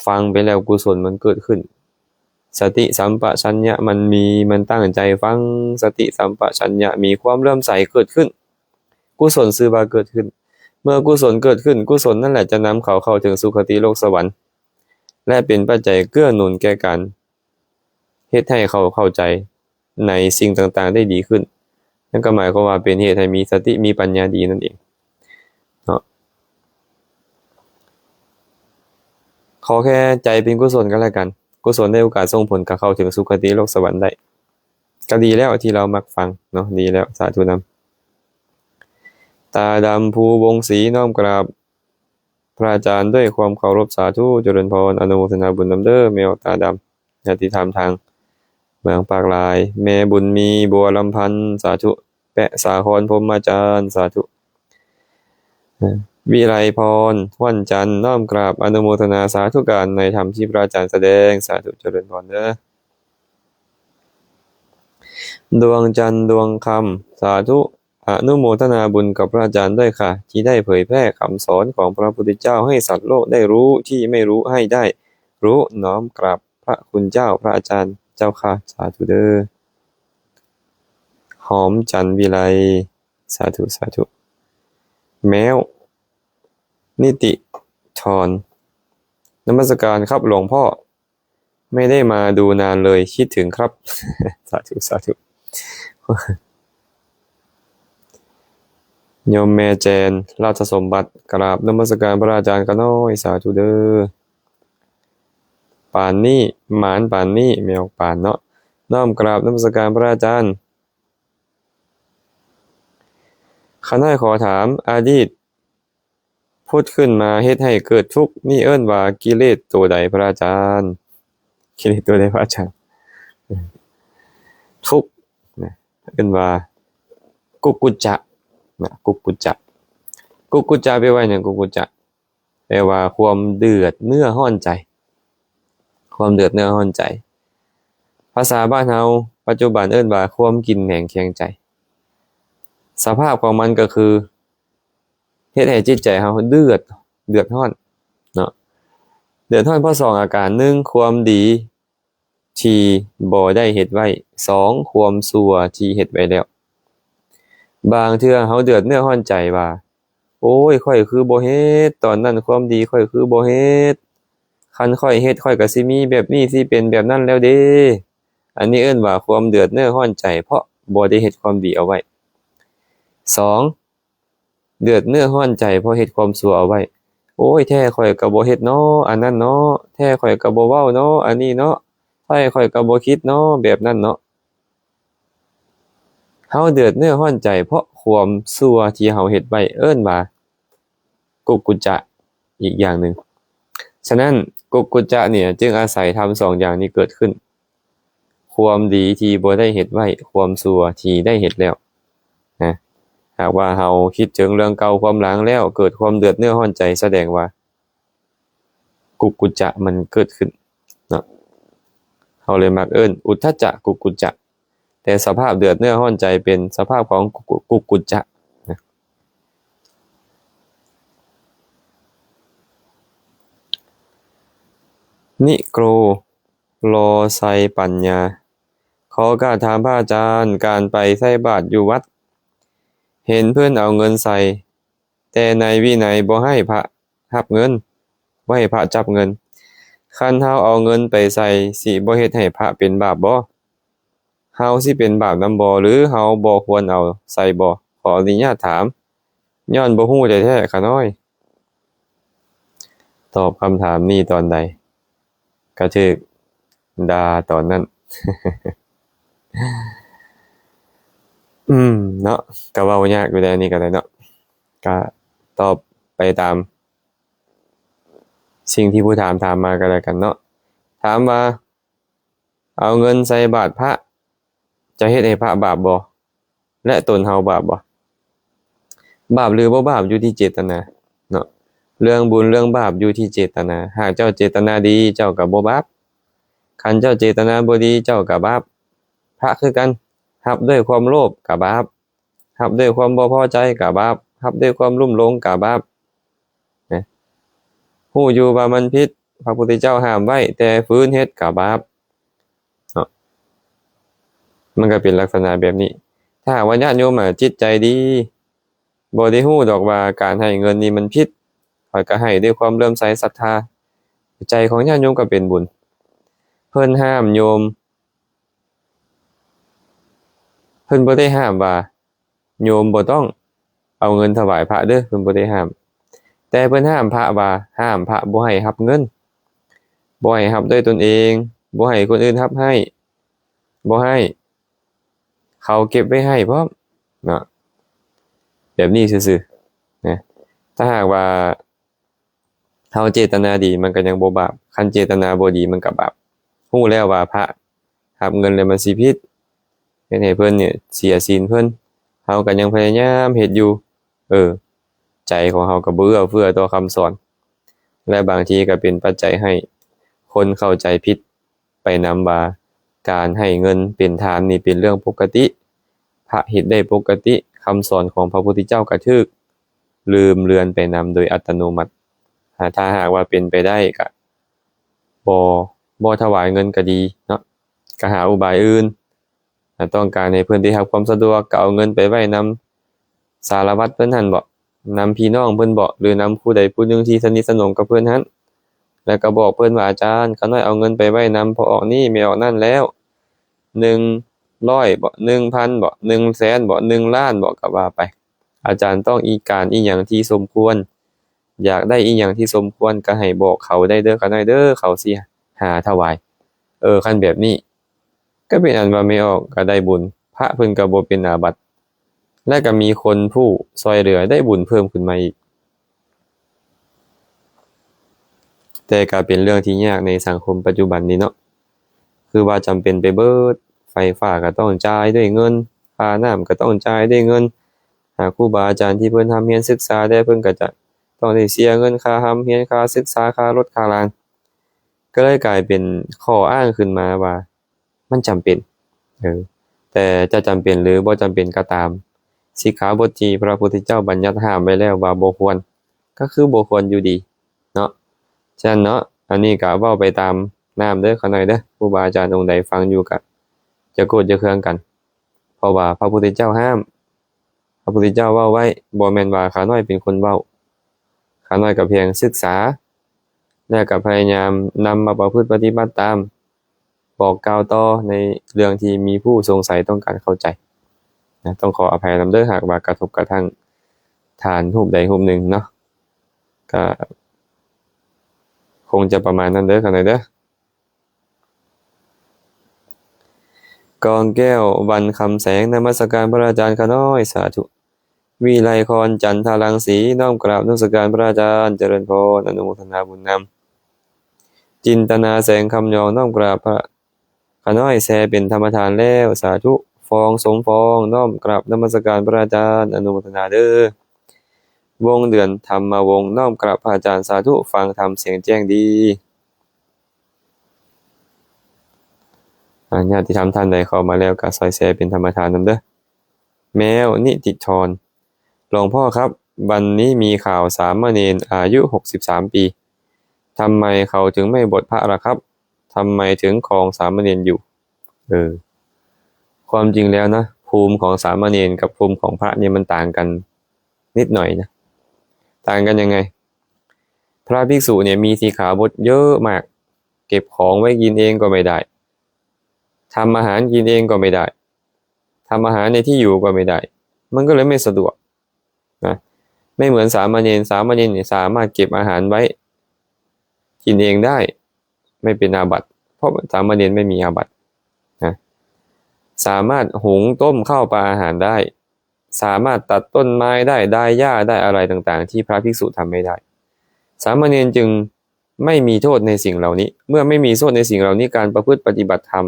ฟังไปแล้วกุศลมันเกิดขึ้น สติสัมปชัญญะมันมี มันตั้งใจฟัง สติสัมปชัญญะมี ความเลื่อมใสเกิดขึ้น กุศลชื่อว่าเกิดขึ้น เมื่อกุศลเกิดขึ้น กุศลนั่นแหละจะนำเขาเข้าถึงสุคติโลกสวรรค์ และเป็นปัจจัยเกื้อหนุนแก่การเฮ็ดให้เขาเข้าใจ ในสิ่งต่างๆ ได้ดีขึ้น นั่นก็หมายความว่าเป็นเหตุให้มีสติ มีปัญญาดีนั่นเองเนาะ ขอแค่ใจเป็นกุศลก็แล้วกัน กุศลได้โอกาสส่งผลก็เข้าถึงสุคติโลกสวรรค์ได้ ก็ดีแล้วที่ลาวมักฟังเนาะ ดีแล้ว สาธุนำ ตาดำ ภูวงศรี น้อมกราบ พระอาจารย์ด้วยความเคารพ สาธุ เจริญพร อนุโมทนาบุญนำเด้อ แมวตาดำ ญาติธรรมทางเมืองปากลาย แม่บุญมี บัวลำพันธ์ สาธุ แปะสาคร พรหมาจารย์ สาธุ วิไลพร ห้วนจันทร์ น้อมกราบอนุโมทนาสาธุการในธรรมที่พระอาจารย์แสดง สาธุ เจริญพรเด้อ ดวงจันทร์ ดวงคำ สาธุ อนุโมทนาบุญกับพระอาจารย์ด้วยค่ะ ที่ได้เผยแพร่คำสอนของพระพุทธเจ้าให้สัตว์โลกได้รู้ ที่ไม่รู้ให้ได้รู้ น้อมกราบพระคุณเจ้าพระอาจารย์เจ้าค่ะ สาธุเด้อ หอมจันทร์วิไล สาธุ สาธุ แมว นิติธร นมัสการครับหลวงพ่อ ไม่ได้มาดูนานเลย คิดถึงครับ สาธุ สาธุ โยมแม่แจน ราชสมบัติ กราบนมัสการพระอาจารย์ข้าน้อย สาธุเด้อ ปานนี้ หมานปานนี้ แมวปานเนาะ น้อมกราบนมัสการพระอาจารย์ ข้าน้อยขอถาม อดีต ผุดขึ้นมาเฮ็ดให้เกิดทุกข์ นี่เอิ้นว่ากิเลสตัวใดพระอาจารย์ กิเลสตัวใดพระอาจารย์ ทุกข์นะ เอิ้นว่ากุกกุจจะนะ กุกกุจจะ กุกกุจจะแปลว่าหยัง กุกกุจจะ แปลว่าความเดือดเนื้อร้อนใจ ความเดือดเนื้อร้อนใจ ภาษาบ้านเฮาปัจจุบันเอิ้นว่าความกินแหนงแคงใจ สภาพของมันก็คือ เฮ็ดให้จิตใจเฮาเดือด เดือดร้อนเนาะ เดือดร้อนเพราะสองอาการ หนึ่ง ความดีที่บ่ได้เฮ็ดไว้ สอง ความชั่วที่เฮ็ดไว้แล้ว บางเทื่อเฮาเดือดเนื้อร้อนใจว่า โอ๊ย ข้อยคือบ่เฮ็ด ตอนนั้นความดีข้อยคือบ่เฮ็ด คันข้อยเฮ็ด ข้อยก็สิมีแบบนี้ สิเป็นแบบนั้นแล้วเด้ อันนี้เอิ้นว่าความเดือดเนื้อร้อนใจ เพราะบ่ได้เฮ็ดความดีเอาไว้ สอง เดือดเนื้อร้อนใจเพราะเฮ็ดความชั่วเอาไว้ โอ๊ย แท้ข้อยก็บ่เฮ็ดเนาะ อันนั้นเนาะ แท้ข้อยก็บ่เว้าเนาะ อันนี้เนาะ แท้ข้อยก็บ่คิดเนาะ แบบนั้นเนาะ เฮาเดือดเนื้อร้อนใจเพราะความชั่วที่เฮาเฮ็ดไว้ เอิ้นว่ากุกกุจจะอีกอย่างหนึ่ง ฉะนั้นกุกกุจจะเนี่ยจึงอาศัยธรรมสองอย่างนี้เกิดขึ้น ຄວາມດີທີ່ບໍ່ໄດ້ເຮັດໄວ້, ຄວາມຊົ່ວທີ່ໄດ້ເຮັດແລ້ວນະ. ຫາກວ່າເຮົາຄິດເຖິງເລື່ອງເກົ່າຄວາມຫຼັງແລ້ວເກີດຄວາມເດືອດເນື້ອຮ້ອນໃຈ, ສະແດງວ່າກຸກກຸຈຈະມັນເກີດຂຶ້ນເນາະ. ເຮົາເລີຍມັກເອີ້ນອຸດທະຈະກຸກກຸຈຈະ, ແຕ່ສະພາບເດືອດເນື້ອຮ້ອນໃຈເປັນສະພາບຂອງກຸ ກຸກກຸຈຈະນະ. ນິໂກຣລໍໄຊປັນຍາ. ຂໍກາບຖາມພະອາຈານ, ການໄປໃສ່ບາດຢູ່ວັດ ເຫັນເພິ່ນເອົາເງິນໃສ່, ແຕ່ໃນວິໄນບໍ່ໃຫ້ພະຮັບເງິນ, ບໍ່ໃຫ້ພະຈັບເງິນ. ຄັນເຮົາເອົາເງິນໄປໃສ່, ຊິບໍ່ເຮັດໃຫ້ພະເປັນບາບບໍ່? ເຮົາຊິເປັນບາບນຳບໍ່ ຫຼືເຮົາບໍ່ຄວນເອົາໃສ່ບໍ່? ຂໍອະນຸຍາດຖາມ, ຍ້ອນບໍ່ຮູ້ແທ້ໆ ຂະນ້ອຍ. ຕອບຄຳຖາມນີ້ຕອນໃດ ກະຖືກດ່າຕອນນັ້ນ. ອືມ ເນາະ, ກະເວົ້າຍາກຢູ່ແລ້ວນີ້ກະໄດ້ເນາະ, ກະຕອບໄປຕາມສິ່ງທີ່ຜູ້ຖາມຖາມມາກະແລ້ວກັນເນາະ. ຖາມວ່າ ເອົາເງິນໃສ່ບາດພະ ຈະເຮັດໃຫ້ພະບາບບໍ່ ແລະ ຕົນເຮົາບາບບໍ່? ບາບຫຼືບໍ່ບາບຢູ່ທີ່ເຈດຕະນາເນາະ. ເລື່ອງບຸນເລື່ອງບາບຢູ່ທີ່ເຈດຕະນາ. ຫາກເຈົ້າເຈດຕະນາດີ ເຈົ້າກໍບໍ່ບາບ, ຄັນເຈົ້າເຈດຕະນາບໍ່ດີ ເຈົ້າກໍບາບ. ພະຄືກັນ, ຮັບດ້ວຍຄວາມໂລບກໍບາບ, ຮັບດ້ວຍຄວາມບໍ່ພໍໃຈກໍບາບ, ຮັບດ້ວຍຄວາມລຸ່ມຫຼົງກໍບາບນະ. ຮູ້ຢູ່ວ່າມັນຜິດ, ພະພຸດທະເຈົ້າຫ້າມໄວ້, ແຕ່ຝືນເຮັດກໍບາບເນາະ. ມັນກໍເປັນລັກສະນະແບບນີ້. ຖ້າຫາກວ່າຍາດໂຍມອະ ຈິດໃຈດີ, ບໍ່ໄດ້ຮູ້ດອກວ່າການໃຫ້ເງິນນີ້ມັນຜິດ, ຂ້ອຍກໍໃຫ້ດ້ວຍຄວາມເຫຼື້ອມໃສສັດທາ, ໃຈຂອງຍາດໂຍມກໍເປັນບຸນ. ເພິ່ນຫ້າມໂຍມ ເພິ່ນບໍ່ໄດ້ຫ້າມວ່າໂຍມບໍ່ຕ້ອງເອົາເງິນຖວາຍພະເດີ້, ເພິ່ນບໍ່ໄດ້ຫ້າມ. ແຕ່ເພິ່ນຫ້າມພະວ່າ ຫ້າມພະບໍ່ໃຫ້ຮັບເງິນ, ບໍ່ໃຫ້ຮັບດ້ວຍຕົນເອງ, ບໍ່ໃຫ້ຄົນອື່ນຮັບໃຫ້, ບໍ່ໃຫ້ເຂົາເກັບໄວ້ໃຫ້ພ້ອມເນາະ, ແບບນີ້ຊື່ໆນະ. ຖ້າຫາກວ່າ ເຮົາເຈດຕະນາດີມັນກໍຍັງບໍ່ບາບ, ຄັນເຈດຕະນາບໍ່ດີມັນກໍບາບ. ຮູ້ແລ້ວວ່າພະຮັບເງິນແລ້ວມັນຊິຜິດ, ເຮັດໃຫ້ເພິ່ນນີ້ເສຍສິນເພິ່ນ, ເຮົາກໍຍັງພະຍາຍາມເຮັດຢູ່. ເອີ ໃຈຂອງເຮົາກໍບໍ່ເອື້ອເຟື້ອຕໍ່ຄຳສອນ, ແລະ ບາງທີກໍເປັນປັດໄຈໃຫ້ຄົນເຂົ້າໃຈຜິດ ໄປນຳວ່າການໃຫ້ເງິນເປັນທານນີ້ເປັນເລື່ອງປົກກະຕິ, ພະເຮັດໄດ້ປົກກະຕິ, ຄຳສອນຂອງພະພຸດທະເຈົ້າກໍຖືກລືມເລືອນໄປນຳໂດຍອັດຕະໂນມັດ. ຖ້າຫາກວ່າເປັນໄປໄດ້ກະບໍ່ ບໍ່ຖວາຍເງິນກໍດີເນາະ, ກໍຫາອຸບາຍອື່ນ. ຖ້າຕ້ອງການໃຫ້ເພິ່ນໄດ້ຮັບຄວາມສະດວກ ກໍເອົາເງິນໄປໄວ້ນຳສາລະວັດເພິ່ນຫັ້ນເບາະ, ນຳພີ່ນ້ອງເພິ່ນເບາະ ຫຼືນຳຜູ້ໃດຜູ້ໜຶ່ງທີ່ສະໜິດສະໜົມກັບເພິ່ນຫັ້ນ, ແລ້ວກໍບອກເພິ່ນວ່າ ອາຈານ, ຂ້ານ້ອຍເອົາເງິນໄປໄວ້ນຳພໍ່ອອກນີ້ແມ່ອອກນັ້ນແລ້ວ ໜຶ່ງຮ້ອຍເບາະ, ໜຶ່ງພັນເບາະ, ໜຶ່ງແສນເບາະ, ໜຶ່ງລ້ານເບາະ, ກໍວ່າໄປ. ອາຈານຕ້ອງການອີ່ຫຍັງທີ່ສົມຄວນ, ຢາກໄດ້ອີ່ຫຍັງທີ່ສົມຄວນ ກໍໃຫ້ບອກເຂົາໄດ້ເດີ້ ຂ້ານ້ອຍເດີ້, ເຂົາຊິຫາຖວາຍ. ເອີ ຄັນແບບນີ້ ກໍເປັນອັນວ່າແມ່ອອກກໍໄດ້ບຸນ, ພະເພິ່ນກໍບໍ່ເປັນອາບັດ, ແລະ ກໍມີຄົນຜູ້ຊ່ອຍເຫຼືອໄດ້ບຸນເພີ່ມຂຶ້ນມາອີກ. ແຕ່ກໍເປັນເລື່ອງທີ່ຍາກໃນສັງຄົມປັດຈຸບັນນີ້ເນາະ, ຄືວ່າຈຳເປັນໄປເບີດ, ໄຟຟ້າກໍຕ້ອງຈ່າຍດ້ວຍເງິນ, ຄ່ານ້ຳກໍຕ້ອງຈ່າຍດ້ວຍເງິນ, ຫາຄູບາອາຈານທີ່ເພິ່ນຮ່ຳຮຽນສຶກສາແດ່ ເພິ່ນກໍຈະຕ້ອງໄດ້ເສຍເງິນຄ່າຮ່ຳຮຽນ, ຄ່າສຶກສາ, ຄ່າລົດ, ຄ່າລາງ, ກໍເລີຍກາຍເປັນຂໍ້ອ້າງຂຶ້ນມາວ່າ ມັນຈຳເປັນ. ເອີ ແຕ່ຈະຈຳເປັນ ຫຼື ບໍ່ຈຳເປັນກໍຕາມ, ສິກຂາບົດທີ່ພະພຸດທະເຈົ້າບັນຍັດຫ້າມໄວ້ແລ້ວວ່າບໍ່ຄວນ, ກໍຄືບໍ່ຄວນຢູ່ດີເນາະ. ສະນັ້ນເນາະ, ອັນນີ້ກໍເວົ້າໄປຕາມນ້ຳເດີ້ ຂ້ານ້ອຍເດີ້, ຄູບາອາຈານອົງໃດຟັງຢູ່ກໍຢ່າໂກດຢ່າເຄືອງກັນ, ເພາະວ່າພະພຸດທະເຈົ້າຫ້າມ, ພະພຸດທະເຈົ້າເວົ້າໄວ້, ບໍ່ແມ່ນວ່າຂ້ານ້ອຍເປັນຄົນເວົ້າ. ຂ້ານ້ອຍກໍພຽງສຶກສາ ແລ້ວກໍພະຍາຍາມນຳມາປະພຶດປະຕິບັດຕາມ, ບອກກ່າວຕໍ່ໃນເລື່ອງທີ່ມີຜູ້ສົງໄສຕ້ອງການເຂົ້າໃຈນະ. ຕ້ອງຂໍອະໄພນຳເດີ້ ຫາກວ່າກະທົບກະທັ່ງທ່ານຮູບໃດຮູບໜຶ່ງເນາະ. ກະຄົງຈະປະມານນັ້ນເດີ້ ຂ້ານ້ອຍເດີ້. ກອງແກ້ວ ວັນຄຳແສງ ນະມັດສະການພະອາຈານຂ້ານ້ອຍ ສາທຸ. ວິໄລຄອນ ຈັນທະລັງສີ ນ້ອມກາບນະມັດສະການພະອາຈານ ຈະເລີນພອນ ອະນຸໂມທະນາບຸນນຳ. ຈິນຕະນາ ແສງຄຳຍອງ ນ້ອມກາບພະ ຂ້ານ້ອຍແຊເປັນທຳມະທານແລ້ວ ສາທຸ. ຟອງ ສົມຟອງ ນ້ອມກາບນະມັດສະການພະອາຈານ ອະນຸໂມທະນາເດີ້. ວົງເດືອນ ທຳມະວົງ ນ້ອມກາບພະອາຈານ ສາທຸ. ຟັງທຳສຽງແຈ້ງດີ. ອາ ຍາດຕິທຳທ່ານໃດເຂົ້າມາແລ້ວກໍຊ່ອຍແຊເປັນທຳມະທານນຳເດີ້. ແມວ ນິຕິທອນ ຫຼວງพ่อครับ วันนี้มีข่าวสามเณรอายุหกสิบสามปี ทำไมเขาถึงไม่บวชพระล่ะครับ ทำไมถึงครองสามเณรอยู่ เออ ความจริงแล้วนะ ภูมิของสามเณรกับภูมิของพระเนี่ยมันต่างกันนิดหน่อยนะ ต่างกันยังไง พระภิกษุเนี่ยมีสิกขาบทเยอะมาก เก็บของไว้กินเองก็ไม่ได้ ทำอาหารกินเองก็ไม่ได้ ทำอาหารในที่อยู่ก็ไม่ได้ มันก็เลยไม่สะดวกนะ ไม่เหมือนสามเณร สามเณรเนี่ยสามารถเก็บอาหารไว้กินเองได้ ไม่เป็นอาบัติ เพราะสามเณรไม่มีอาบัตินะ สามารถหุงต้มข้าวปลาอาหารได้ สามารถตัดต้นไม้ได้ ดายหญ้าได้ อะไรต่างๆ ที่พระภิกษุทำไม่ได้ สามเณรจึงไม่มีโทษในสิ่งเหล่านี้ เมื่อไม่มีโทษในสิ่งเหล่านี้ การประพฤติปฏิบัติธรรม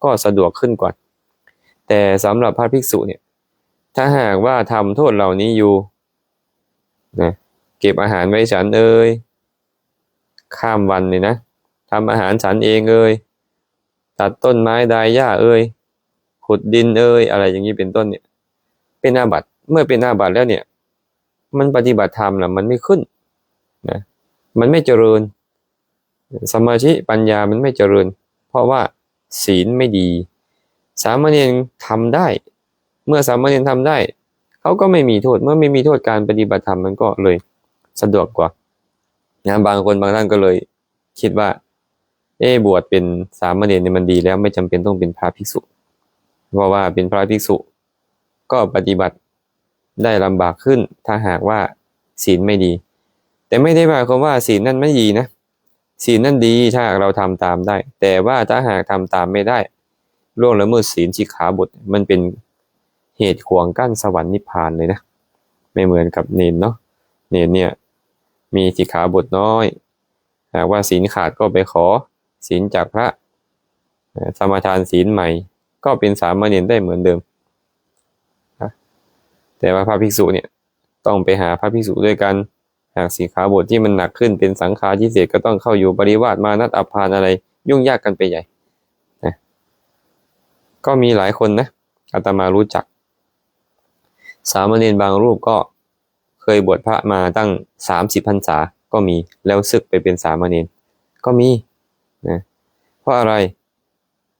ก็สะดวกขึ้นกว่า แต่สำหรับพระภิกษุเนี่ย ถ้าหากว่าทำโทษเหล่านี้อยู่นะ เก็บอาหารไว้ฉันเอย ข้ามวันนี่นะ ทำอาหารฉันเองเอย ตัดต้นไม้ดายหญ้าเอย ขุดดินเอย อะไรอย่างนี้เป็นต้นเนี่ย เป็นอาบัติ เมื่อเป็นอาบัติแล้วเนี่ย มันปฏิบัติธรรมน่ะมันไม่ขึ้นนะ มันไม่เจริญ สมาธิปัญญามันไม่เจริญ เพราะว่าศีลไม่ดี สามเณรทำได้ เมื่อสามเณรทำได้ เขาก็ไม่มีโทษ เมื่อไม่มีโทษ การปฏิบัติธรรมมันก็เลยสะดวกกว่านะ บางคนบางท่านก็เลยคิดว่า เอ๊ะ บวชเป็นสามเณรเนี่ยมันดีแล้ว ไม่จำเป็นต้องเป็นพระภิกษุ เพราะว่าเป็นพระภิกษุก็ปฏิบัติได้ลำบากขึ้น ถ้าหากว่าศีลไม่ดี แต่ไม่ได้หมายความว่าศีลนั่นไม่ดีนะ ศีลนั่นดี ถ้าหากเราทำตามได้ แต่ว่าถ้าหากทำตามไม่ได้ ล่วงละเมิดศีลสิกขาบท มันเป็นเหตุขวางกั้นสวรรค์นิพพานเลยนะ ไม่เหมือนกับเณรเนาะ เณรเนี่ยมีสิกขาบทน้อย หากว่าศีลขาดก็ไปขอศีลจากพระ เอ่อ สมาทานศีลใหม่ ก็เป็นสามเณรได้เหมือนเดิมนะ แต่ว่าพระภิกษุเนี่ยต้องไปหาพระภิกษุด้วยกัน หากสิกขาบทที่มันหนักขึ้นเป็นสังฆาทิเศษ ก็ต้องเข้าอยู่ปริวาส มานัตอัปพานอะไร ยุ่งยากกันไปใหญ่นะ ก็มีหลายคนนะ อาตมารู้จัก สามเณรบางรูปก็เคยบวชพระมาตั้งสามสิบพรรษาก็มี แล้วสึกไปเป็นสามเณรก็มีนะ เพราะอะไร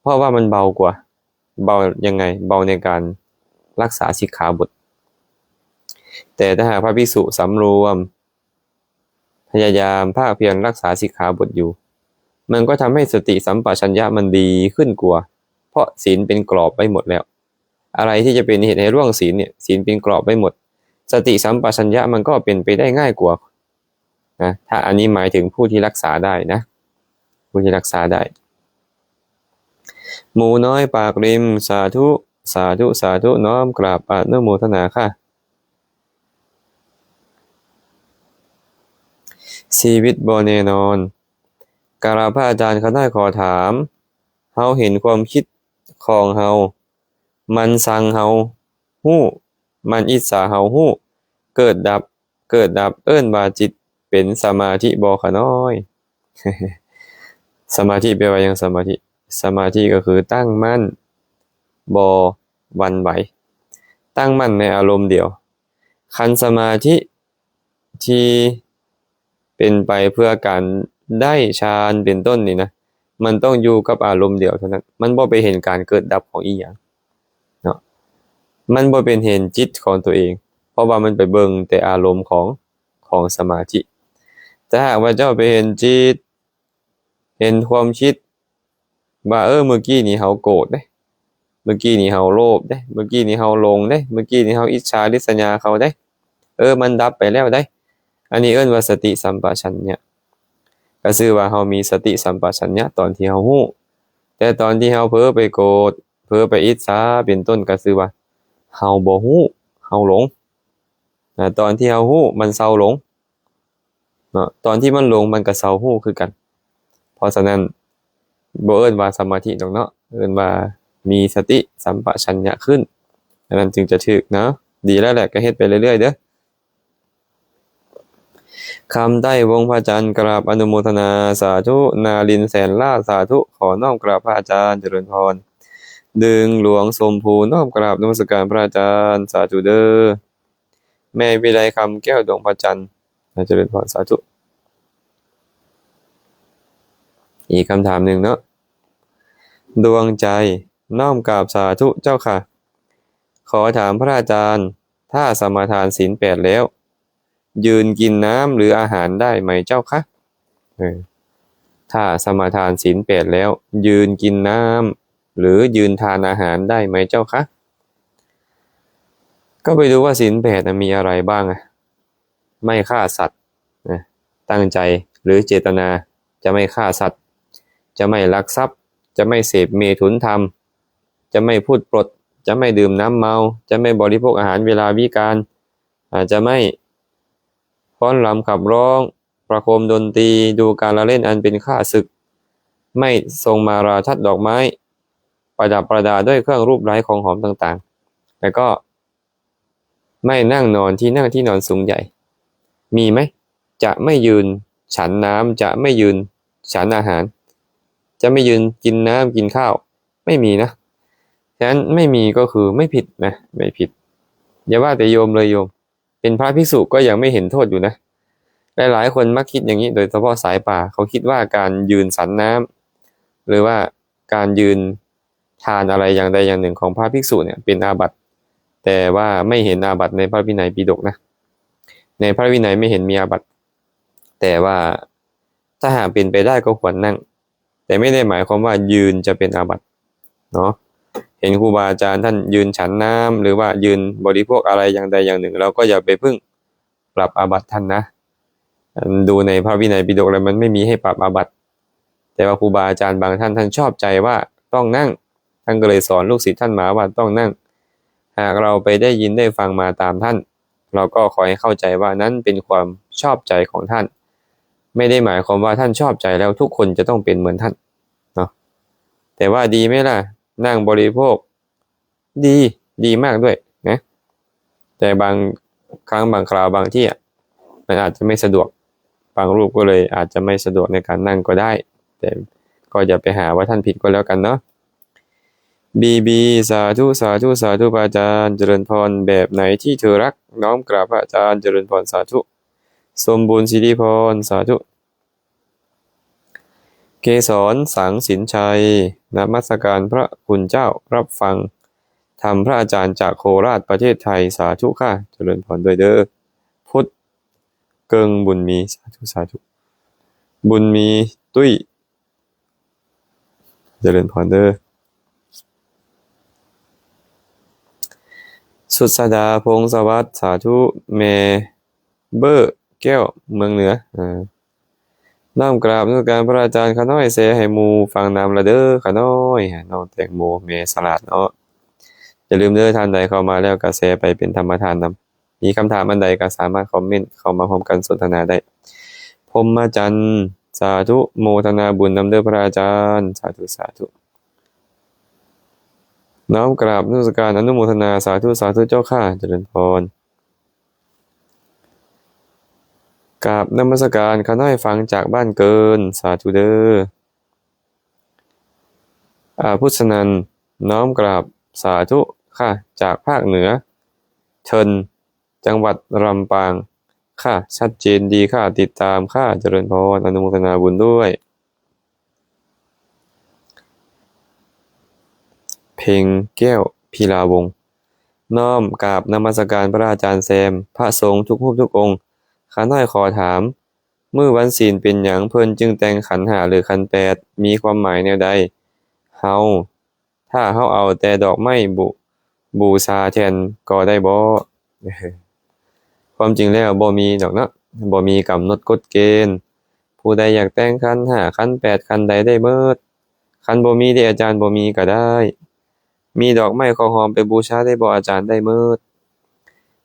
เพราะว่ามันเบากว่า เบายังไง เบาในการรักษาสิกขาบท แต่ถ้าหากพระภิกษุสำรวม พยายามภาคเพียรรักษาสิกขาบทอยู่ มันก็ทำให้สติสัมปชัญญะมันดีขึ้นกว่า เพราะศีลเป็นกรอบไว้หมดแล้ว อะไรที่จะเป็นเหตุให้ล่วงศีลเนี่ย ศีลเป็นกรอบไว้หมด สติสัมปชัญญะมันก็เป็นไปได้ง่ายกว่านะ ถ้าอันนี้หมายถึงผู้ที่รักษาได้นะ ผู้ที่รักษาได้ หมูน้อยปากริม สาธุ สาธุ สาธุ น้อมกราบอนุโมทนาค่ะ ชีวิตบ่แน่นอน กราบพระอาจารย์ ข้าน้อยขอถาม เฮาเห็นความคิดของเฮา มันซังเฮาฮู้ มันอิจฉาเฮาฮู้ เกิดดับ เกิดดับ เอิ้นว่าจิตเป็นสมาธิบ่ข้าน้อย สมาธิแปลว่าหยัง สมาธิ สมาธิก็คือตั้งมั่น บ่หวั่นไหว ตั้งมั่นในอารมณ์เดียว คันสมาธิที่เป็นไปเพื่อการได้ฌานเป็นต้นนี่นะ มันต้องอยู่กับอารมณ์เดียวเท่านั้น มันบ่ไปเห็นการเกิดดับของอีหยังเนาะ มันบ่เป็นเห็นจิตของตัวเอง เพราะว่ามันไปเบิ่งแต่อารมณ์ของ ของสมาธิ ถ้าหากว่าเจ้าไปเห็นจิต เห็นความคิด ว่า เออ เมื่อกี้นี้เฮาโกรธเด้ เมื่อกี้นี้เฮาโลภเด้ เมื่อกี้นี้เฮาหลงเด้ เมื่อกี้นี้เฮาอิจฉาริษยาเขาเด้ เออ มันดับไปแล้วเด้ อันนี้เอิ้นว่าสติสัมปชัญญะ ก็ชื่อว่าเฮามีสติสัมปชัญญะตอนที่เฮาฮู้ แต่ตอนที่เฮาเผลอไปโกรธ เผลอไปอิจฉาเป็นต้น ก็ชื่อว่าเฮาบ่ฮู้ เฮาหลงนะ ตอนที่เฮาฮู้มันเซาหลง เนาะ ตอนที่มันหลงมันก็เซาฮู้คือกัน เพราะฉะนั้นบ่เอิ้นว่าสมาธิดอกเนาะ ເອີ້ນວ່າມີສະຕິສຳປະຊັນຍະຂຶ້ນ ອັນນັ້ນຈຶ່ງຈະຖືກເນາະ. ດີແລ້ວແຫຼະ ກໍເຮັດໄປເລື້ອຍໆເດີ້. ຄຳໃຕ້ວົງພະຈັນ ກາບອະນຸໂມທະນາ ສາທຸ. ນາລິນແສນລາດ ສາທຸ. ຂໍນ້ອມກາບພະອາຈານ ຈະເລີນພອນ. ດຶງຫຼວງຊົມພູ ນ້ອມກາບນະມັດສະການພະອາຈານ ສາທຸເດີ້. ແມ່ວິໄລຄຳແກ້ວ ດົງພະຈັນ ຈະເລີນພອນ ສາທຸ. ອີກຄຳຖາມໜຶ່ງເນາະ. ດວງໃຈ ນ້ອມກາບສາທຸເຈົ້າຄ່ະ. ຂໍຖາມພະອາຈານ ຖ້າສະມາທານສິນແປດແລ້ວ ຢືນກິນນ້ຳ ຫຼື ອາຫານໄດ້ໄໝເຈົ້າຄະ? ເອີ ຖ້າສະມາທານສິນແປດແລ້ວ ຢືນກິນນ້ຳ ຫຼື ຢືນທານອາຫານໄດ້ໄໝເຈົ້າຄະ? ກໍໄປດູວ່າສິນແປດນະມີອະໄລບ້າງອະ. ໄມ່ຂ້າສັດນະ ຕັ້ງໃຈ ຫຼື ເຈດຕະນາ ຈະໄມ່ຂ້າສັດ, ຈະໄມ່ລັກຊັບ, ຈະໄມ່ເສບເມຖຸນທຳ, ຈະໄມ່ພູດປົດ, ຈະໄມ່ດື່ມນ້ຳເມົາ, ຈະໄມ່ບໍລິໂພກອາຫານເວລາວິການ, ອາ ຈະໄມ່ຟ້ອນລຳຂັບຮ້ອງ, ປະໂຄມດົນຕີ, ດູການລະຫຼິ້ນອັນເປັນຂ້າສຶກ, ໄມ່ຊົງມາລາທັດດອກໄມ້, ປະດັບປະດາດ້ວຍເຄື່ອງຮູບໄລ້ຂອງຫອມຕ່າງໆ ແລ້ວກໍ ໄມ້ນັ່ງນອນທີ່ນັ່ງທີ່ນອນສູງໃຫຍ່ ມີໄໝ? ຈະໄມ່ຢືນສັນນ້ຳ ຈະໄມ່ຢືນສັນອາຫານ ຈະໄມ່ຢືນກິນນ້ຳກິນຂ້າວ ໄມ່ມີນະ. ສະນັ້ນໄມ່ມີກໍຄືໄມ່ຜິດນະ ໄມ່ຜິດ. ຢ່າວ່າແຕ່ໂຍມເລີຍໂຍມ ເປັນພະພິກສຸກໍຍັງໄມ່ເຫັນໂທດຢູ່ນະ. ຫຼາຍໆຄົນມັກຄິດຢ່າງນີ້ ໂດຍສະເພາະສາຍປ່າ ເຂົາຄິດວ່າການຢືນສັນນ້ຳ ຫຼືວ່າ ການຢືນທານອະໄລຢ່າງໃດຢ່າງໜຶ່ງຂອງພະພິກສຸເນຍເປັນອາບັດ, ແຕ່ວ່າໄມ່ເຫັນອາບັດໃນພະວິໄນປິດົກນະ. ໃນພະວິໄນໄມ່ເຫັນມີອາບັດ, ແຕ່ວ່າຖ້າຫາກເປັນໄປໄດ້ກໍຄວນນັ່ງ, ແຕ່ໄມ່ໄດ້ໝາຍຄວາມວ່າຢືນຈະເປັນອາບັດເນາະ. ເຫັນຄູບາອາຈານທ່ານຢືນສັນນ້ຳ ຫຼືວ່າຢືນບໍລິໂພກອະໄລຢ່າງໃດຢ່າງໜຶ່ງ ເຮົາກໍຢ່າໄປເພິ່ງ ປັບອາບັດທ່ານນະ. ອັນ ດູໃນພະວິໄນປິດົກແລ້ວມັນໄມ່ມີໃຫ້ປັບອາບັດ, ແຕ່ວ່າຄູບາອາຈານບາງທ່ານ ທ່ານຊອບໃຈວ່າຕ້ອງນັ່ງ, ທ່ານກໍເລີຍສອນລູກສິດທ່ານມາວ່າຕ້ອງນັ່ງ. ຫາກເຮົາໄປໄດ້ຍິນໄດ້ຟັງມາຕາມທ່ານ, ເຮົາກໍຂໍໃຫ້ເຂົ້າໃຈວ່ານັ້ນເປັນຄວາມຊອບໃຈຂອງທ່ານ, ໄມ່ໄດ້ໝາຍຄວາມວ່າທ່ານຊອບໃຈແລ້ວທຸກຄົນຈະຕ້ອງເປັນເໝືອນທ່ານເນາະ. ແຕ່ວ່າດີໄໝລະ? ນັ່ງບໍລິໂພກ ດີ ດີມາກດ້ວຍນະ, ແຕ່ບາງຄັ້ງບາງຄາວບາງທີ່ອະ ມັນອາດຈະໄມ່ສະດວກ, ບາງຮູບກໍເລີຍອາດຈະໄມ່ສະດວກໃນການນັ່ງກໍໄດ້, ແຕ່ກໍຢ່າໄປຫາວ່າທ່ານຜິດກໍແລ້ວກັນເນາະ. ບີບີ ສາທຸ ສາທຸ ສາທຸ ພະອາຈານ ຈະເລີນພອນ. ແບບໄນທີ່ເທີລັກ? ນ້ອມກາບພະອາຈານ ຈະເລີນພອນ ສາທຸ. ສົມບູນ ສິລິພອນ ສາທຸ. ເກສອນ ສັງສິນໄຊ ນະມັດສະການພະຄຸນເຈົ້າ, ຮັບຟັງທຳພະອາຈານຈາກໂຄລາດ ປະເທດໄທ, ສາທຸຄ່ະ, ຈະເລີນພອນດ້ວຍເດີ້. ພຸດ ເກິ່ງບຸນມີ ສາທຸ ສາທຸ. ບຸນມີ ຕຸ້ຍ ຈະເລີນພອນເດີ້. ສຸດສະດາ ພົງສະຫວັດ ສາທຸ. ແມ່ເບີ ແກ້ວ ເມືອງເໜືອ ອາ ນ້ອມກາບນະມັດສະການພະອາຈານ. ຂ້ານ້ອຍແຊໃຫ້ໝູ່ຟັງນຳລະເດີ້ ຂ້ານ້ອຍ. ນ້ອງແຕງໂມ ແມ່ສະຫຼາດເນາະ. ຢ່າລືມເດີ້ ທ່ານໃດເຂົ້າມາແລ້ວກໍແຊໄປເປັນທຳມະທານນຳ. ມີຄຳຖາມອັນໃດກໍສາມາດຄອມເມັນເຂົ້າມາຮ່ວມກັນສົນທະນາໄດ້. ພົມມະຈັນ ສາທຸ ໂມທະນາບຸນນຳເດີ້ພະອາຈານ. ສາທຸ ສາທຸ. ນ້ອມກາບນະມັດສະການ ອະນຸໂມທະນາ. ສາທຸ ສາທຸເຈົ້າຂ້າ ຈະເລີນພອນ. ກາບນະມັດສະການ ຂ້ານ້ອຍຟັງຈາກບ້ານເກີນ. ສາທຸເດີ້. ອາ ພຸດສະນັນ ນ້ອມກາບສາທຸຄ່ະ ຈາກພາກເໜືອ ເທີນ ຈັງຫວັດລຳປາງຄ່ະ. ຊັດເຈນດີຄ່ະ ຕິດຕາມຄ່ະ. ຈະເລີນພອນ ອະນຸໂມທະນາບຸນດ້ວຍ. ເພັງແກ້ວ ພິລາວົງ ນ້ອມກາບນະມັດສະການພະອາຈານແຊມ ພະສົງທຸກຮູບທຸກອົງ. ຂ້ານ້ອຍຂໍຖາມ ມື້ວັນສິນເປັນຫຍັງເພິ່ນຈຶ່ງແຕ່ງຂັນຫ້າ ຫຼື ຂັນແປດ ມີຄວາມໝາຍແນວໃດ? ເຮົາ ຖ້າເຮົາເອົາແຕ່ດອກໄມ້ບູ ບູຊາແທນກໍໄດ້ບໍ່? ຄວາມຈິງແລ້ວບໍ່ມີດອກເນາະ, ບໍ່ມີກຳນົດກົດເກນ. ຜູ້ໃດຢາກແຕ່ງຂັນຫ້າ ຂັນແປດ ຂັນໃດໄດ້ເໝິດ. ຄັນບໍ່ມີເດອາຈານ ບໍ່ມີກໍໄດ້. ມີດອກໄມ້ ຂອງຫອມໄປບູຊາໄດ້ບໍ່ອາຈານ? ໄດ້ເໝິດ.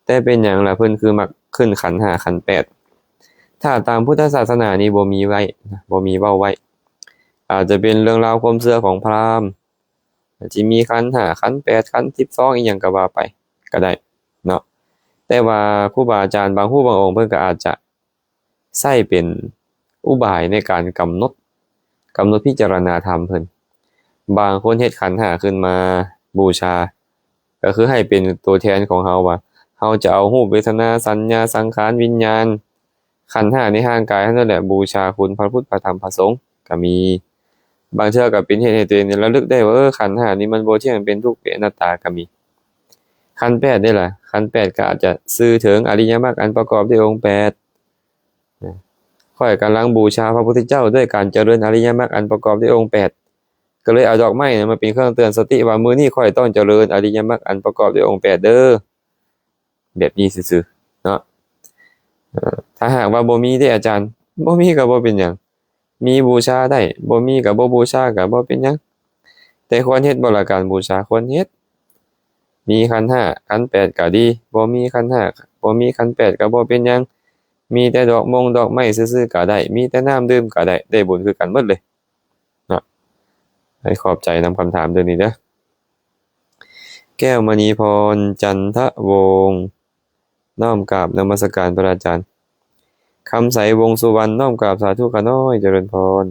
ແຕ່ເປັນຫຍັງລະເພິ່ນຄືມັກຂຶ້ນຂັນຫ້າ ຂັນແປດ? ຖ້າຕາມພຸດທະສາສະໜານີ້ບໍ່ມີໄວ້, ບໍ່ມີເວົ້າໄວ້. ອາດຈະເປັນເລື່ອງລາວຄວາມເຊື່ອຂອງພຣາມ ທີ່ມີຂັນຫ້າ ຂັນແປດ ຂັນສິບສອງ ອີ່ຫຍັງກໍວ່າໄປກໍໄດ້ເນາະ. ແຕ່ວ່າຄູບາອາຈານບາງຮູບບາງອົງ ເພິ່ນກໍອາດຈະໃຊ້ເປັນອຸບາຍໃນການກຳນົດ ກຳນົດພິຈາລະນາທຳເພິ່ນ. ບາງຄົນເຮັດຂັນຫ້າຂຶ້ນມາບູຊາ ກໍຄືໃຫ້ເປັນຕົວແທນຂອງເຮົາວ່າ ເຮົາຈະເອົາຮູບ ເວທະນາ ສັນຍາ ສັງຂານ ວິນຍານ ຂັນຫ້າໃນຮ່າງກາຍເຮົານັ້ນແຫຼະ ບູຊາຄຸນພະພຸດ ພະທຳ ພະສົງກໍມີ. ບາງເທື່ອກໍເປັນເຮັດໃຫ້ຕົວເອງນີ້ລະລຶກໄດ້ວ່າ ເອີ ຂັນຫ້ານີ້ມັນບໍ່ທ່ຽງ ເປັນທຸກ ເປັນອະນັດຕາກໍມີ. ຂັນແປດເດ້ລະ ຂັນແປດກໍອາດຈະສື່ເຖິງອະລິຍະມັກອັນປະກອບດ້ວຍອົງແປດ. ຂ້ອຍກຳລັງບູຊາພະພຸດທະເຈົ້າດ້ວຍການຈະເລີນອະລິຍະມັກອັນປະກອບດ້ວຍອົງແປດ ກໍເລີຍເອົາດອກໄມ້ນັ້ນມາເປັນເຄື່ອງເຕືອນສະຕິວ່າ ມື້ນີ້ຂ້ອຍຕ້ອງຈະເລີນອະລິຍະມັກອັນປະກອບດ້ວຍອົງແປດເດີ. ແບບນີ້ຊື່ໆເນາະ. ເອີ ຖ້າຫາກວ່າບໍ່ມີເດ້ອາຈານ, ບໍ່ມີກໍບໍ່ເປັນຫຍັງ, ມີບູຊາໄດ້, ບໍ່ມີກໍບໍ່ບູຊາກໍບໍ່ເປັນຫຍັງ. ແຕ່ຄວນເຮັດບໍ່ລະການບູຊາ? ຄວນເຮັດ. ມີຂັນຫ້າ, ຂັນແປດກໍດີ, ບໍ່ມີຂັນຫ້າ, ບໍ່ມີຂັນແປດກໍບໍ່ເປັນຫຍັງ. ມີແຕ່ດອກມົງດອກໄມ້ຊື່ໆກໍໄດ້, ມີແຕ່ນ້ຳດື່ມກໍໄດ້, ໄດ້ບຸນຄືກັນໝົດເລີຍເນາະ. ໃຫ້ຂອບໃຈນຳຄຳຖາມເລື່ອງນີ້ເດີ. ແກ້ວມະນີພອນ ຈັນທະວົງ ນ້ອມກາບນະມັດສະການພະອາຈານ. ຄຳໃສ ວົງສຸວັນ ນ້ອມກາບສາທຸຂ້ານ້ອຍ ຈະເລີນພອນ.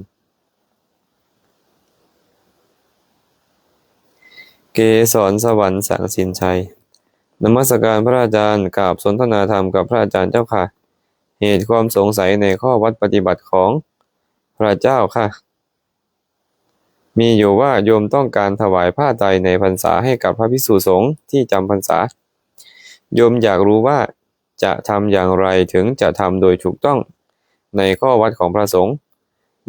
ເກສອນສະຫວັນ ສັງສິນໄຊ ນະມັດສະການພະອາຈານ, ກາບສົນທະນາທຳກັບພະອາຈານເຈົ້າຄ່ະ. ເຫດຄວາມສົງໄສໃນຂໍ້ວັດປະຕິບັດຂອງພະເຈົ້າຄ່ະ. ມີຢູ່ວ່າໂຍມຕ້ອງການຖວາຍຜ້າໄຕຣໃນພັນສາໃຫ້ກັບພະພິກສຸສົງທີ່ຈຳພັນສາ. ໂຍມຢາກຮູ້ວ່າຈະທຳຢ່າງໃດເຖິງຈະທຳໂດຍຖືກຕ້ອງໃນຂໍ້ວັດຂອງພະສົງ.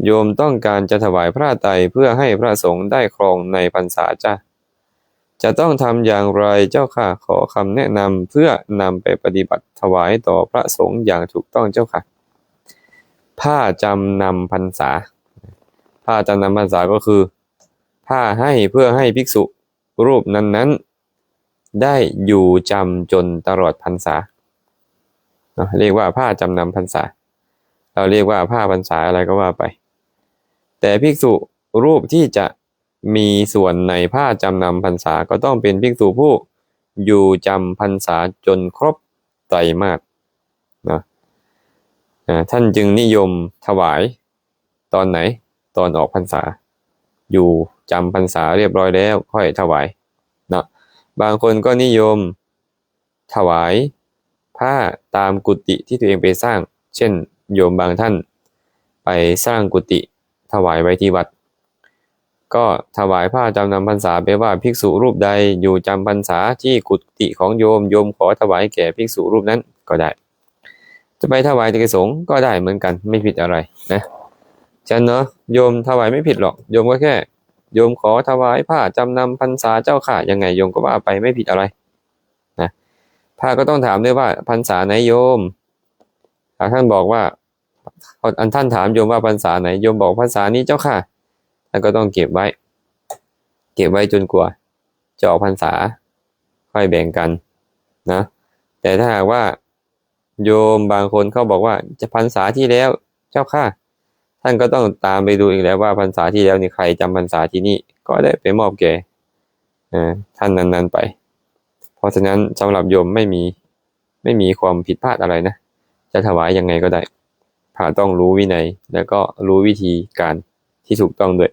ໂຍມຕ້ອງການຈະຖວາຍຜ້າໄຕຣເພື່ອໃຫ້ພະສົງໄດ້ຄອງໃນພັນສາຈ້າ. ຈະຕ້ອງທຳຢ່າງໃດເຈົ້າຄ່ະ? ຂໍຄຳແນະນຳເພື່ອນຳໄປປະຕິບັດຖວາຍຕໍ່ພະສົງຢ່າງຖືກຕ້ອງເຈົ້າຄ່ະ. ຜ້າຈຳນຳພັນສາ. ຜ້າຈຳນຳພັນສາກໍຄື ຜ້າໃຫ້ເພື່ອໃຫ້ພິກສຸຮູບນັ້ນໆໄດ້ຢູ່ຈຳຈົນຕະຫຼອດພັນສາເນາະ, ເອີ້ນວ່າຜ້າຈຳນຳພັນສາ. ເຮົາເອີ້ນວ່າຜ້າພັນສາອະໄລກໍວ່າໄປ. ແຕ່ພິກສຸຮູບທີ່ຈະ ມີສ່ວນໃນຜ້າຈຳນຳພັນສາ ກໍຕ້ອງເປັນພິກສຸຜູ້ຢູ່ຈຳພັນສາຈົນຄົບໄຕຣມາດເນາະ. ອາ ທ່ານຈຶ່ງນິຍົມຖວາຍຕອນໃດ? ຕອນອອກພັນສາ. ຢູ່ຈຳພັນສາຮຽບຮ້ອຍແລ້ວ ຄ່ອຍຖວາຍເນາະ. ບາງຄົນກໍນິຍົມ ຖວາຍຜ້າຕາມກຸຕິທີ່ຕົວເອງໄປສ້າງ, ເຊັ່ນ ໂຍມບາງທ່ານໄປສ້າງກຸຕິຖວາຍໄວ້ທີ່ວັດ, ກໍຖວາຍຜ້າຈຳນຳພັນສາ ແປວ່າ ພິກສຸຮູບໃດຢູ່ຈຳພັນສາທີ່ກຸຕິຂອງໂຍມ, ໂຍມຂໍຖວາຍແກ່ພິກສຸຮູບນັ້ນກໍໄດ້. ຈະໄປຖວາຍແຕ່ແກ່ສົງກໍໄດ້ເໝືອນກັນ, ໄມ່ຜິດອະໄລນະ. ຊັ້ນເນາະ, ໂຍມຖວາຍໄມ່ຜິດຫຼອກ, ໂຍມກໍແຄ່ ໂຍມຂໍຖວາຍຜ້າຈຳນຳພັນສາເຈົ້າຄ່ະ, ຍັງໄງໂຍມກໍວ່າໄປ, ໄມ່ຜິດອະໄລ. ນະ ພະກໍຕ້ອງຖາມດ້ວຍວ່າ ພັນສາໃດໂຍມ? ຖ້າທ່ານບອກວ່າ ອັນທ່ານຖາມໂຍມວ່າ ພັນສາໃດ? ໂຍມບອກ ພັນສານີ້ເຈົ້າຄ່ະ, ທ່ານກໍຕ້ອງເກັບໄວ້, ເກັບໄວ້ຈົນກວ່າຈະອອກພັນສາ ຄ່ອຍແບ່ງກັນນະ. ແຕ່ຖ້າຫາກວ່າ ໂຍມບາງຄົນເຂົາບອກວ່າ ຈະພັນສາທີ່ແລ້ວເຈົ້າຄ່ະ, ທ່ານກໍຕ້ອງຕາມໄປດູອີກແລ້ວວ່າ ພັນສາທີ່ແລ້ວນີ້ໃຜຈຳພັນສາທີ່ນີ້ ກໍໄດ້ໄປມອບແກ່ ເອີ ທ່ານນັ້ນໆໄປ. ເພາະສະນັ້ນ ສຳລັບໂຍມໄມ່ມີ ໄມ່ມີຄວາມຜິດພາດອະໄລນະ, ຈະຖວາຍຍັງໄງກໍໄດ້. ພະຕ້ອງຮູ້ວິໄນ ແລ້ວກໍຮູ້ວິທີການທີ່ຖືກຕ້ອງດ້ວຍ.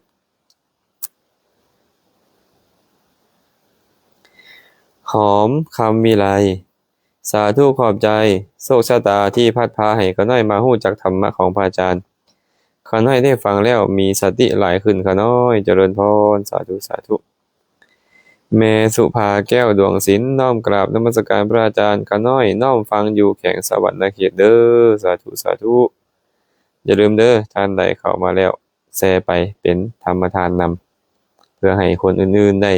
ຫອມຄຳວິໄລ ສາທຸ ຂອບໃຈ. ໂຊກຊະຕາທີ່ພັດພາໃຫ້ຂ້ານ້ອຍມາຮູ້ຈັກທຳມະຂອງພະອາຈານ, ຂ້ານ້ອຍໄດ້ຟັງແລ້ວມີສະຕິຫຼາຍຂຶ້ນຂ້ານ້ອຍ. ຈະເລີນພອນ, ສາທຸ ສາທຸ. ແມ່ສຸພາ ແກ້ວດວງສິນ ນ້ອມກາບນະມັດສະການພະອາຈານ, ຂ້ານ້ອຍນ້ອມຟັງຢູ່ແຂວງສະຫວັນນະເຂດເດີ. ສາທຸ ສາທຸ. ຢ່າລືມເດີ, ທ່ານໃດເຂົ້າມາແລ້ວ ແຊໄປເປັນທຳມະທານນຳ ເພື່ອໃຫ້ຄົນອື່ນໆໄດ້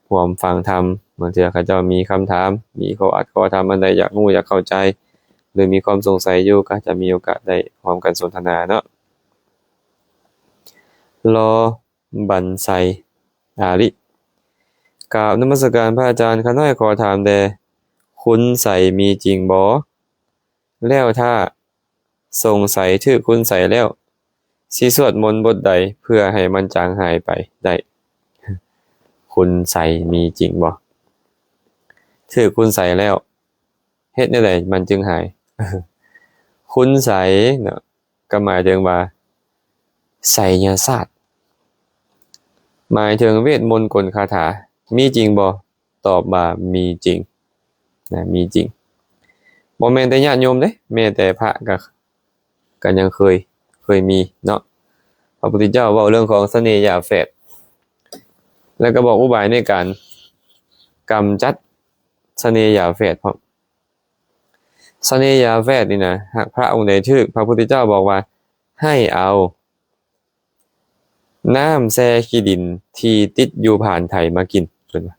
ຮ່ວມຟັງທຳ. ບາງເທື່ອເຂົາເຈົ້າມີຄຳຖາມ, ມີຂໍ້ອັດຂໍ້ທຳອັນໃດ ຢາກຮູ້ຢາກເຂົ້າໃຈ ຫຼື ມີຄວາມສົງໄສຢູ່, ກໍຈະມີໂອກາດໄດ້ຮ່ວມກັນສົນທະນາເນາະ. ລໍ ບັນໄຊ ອາລິ ກາບນະມັດສະການພະອາຈານ, ຂ້ານ້ອຍຂໍຖາມແດ່ ຄຸນໄສມີຈິງບໍ່? ແລ້ວຖ້າສົງໄສຖືກຄຸນໄສແລ້ວ ຊິສວດມົນບົດໃດເພື່ອໃຫ້ມັນຈາງຫາຍໄປໄດ້? ຄຸ ຄຸນໄສມີຈິງບໍ່? ຖືກຄຸນໄສແລ້ວ ເຮັດແນວໃດມັນຈຶ່ງຫາຍ? ຄຸນໄສເນາະ ກໍໝາຍເຖິງວ່າໄສຍະສາດ ໝາຍເຖິງເວດມົນກົນຄາຖາ ມີຈິງບໍ່? ຕອບວ່າມີຈິງນະ ມີຈິງ. ບໍ່ແມ່ນແຕ່ຍາດໂຍມເດ້ ແມ້ແຕ່ພະກໍ ກໍຍັງເຄີຍ ເຄີຍມີເນາະ. ພະພຸດທະເຈົ້າເວົ້າເລື່ອງຂອງສະເໜ່ຢາແຝດ ແລ້ວກໍບອກອຸບາຍໃນການກຳຈັດສະເໜ່ຢາແຝດພ້ອມ. ສະເໜ່ຢາແຝດນີ້ນະ ຫາກພະອົງໃດຖືກ ພະພຸດທະເຈົ້າບອກວ່າໃຫ້ເອົານ້ຳແຊ່ຂີ້ດິນທີ່ຕິດຢູ່ຜານໄຖມາກິນ ເພິ່ນວ່າ.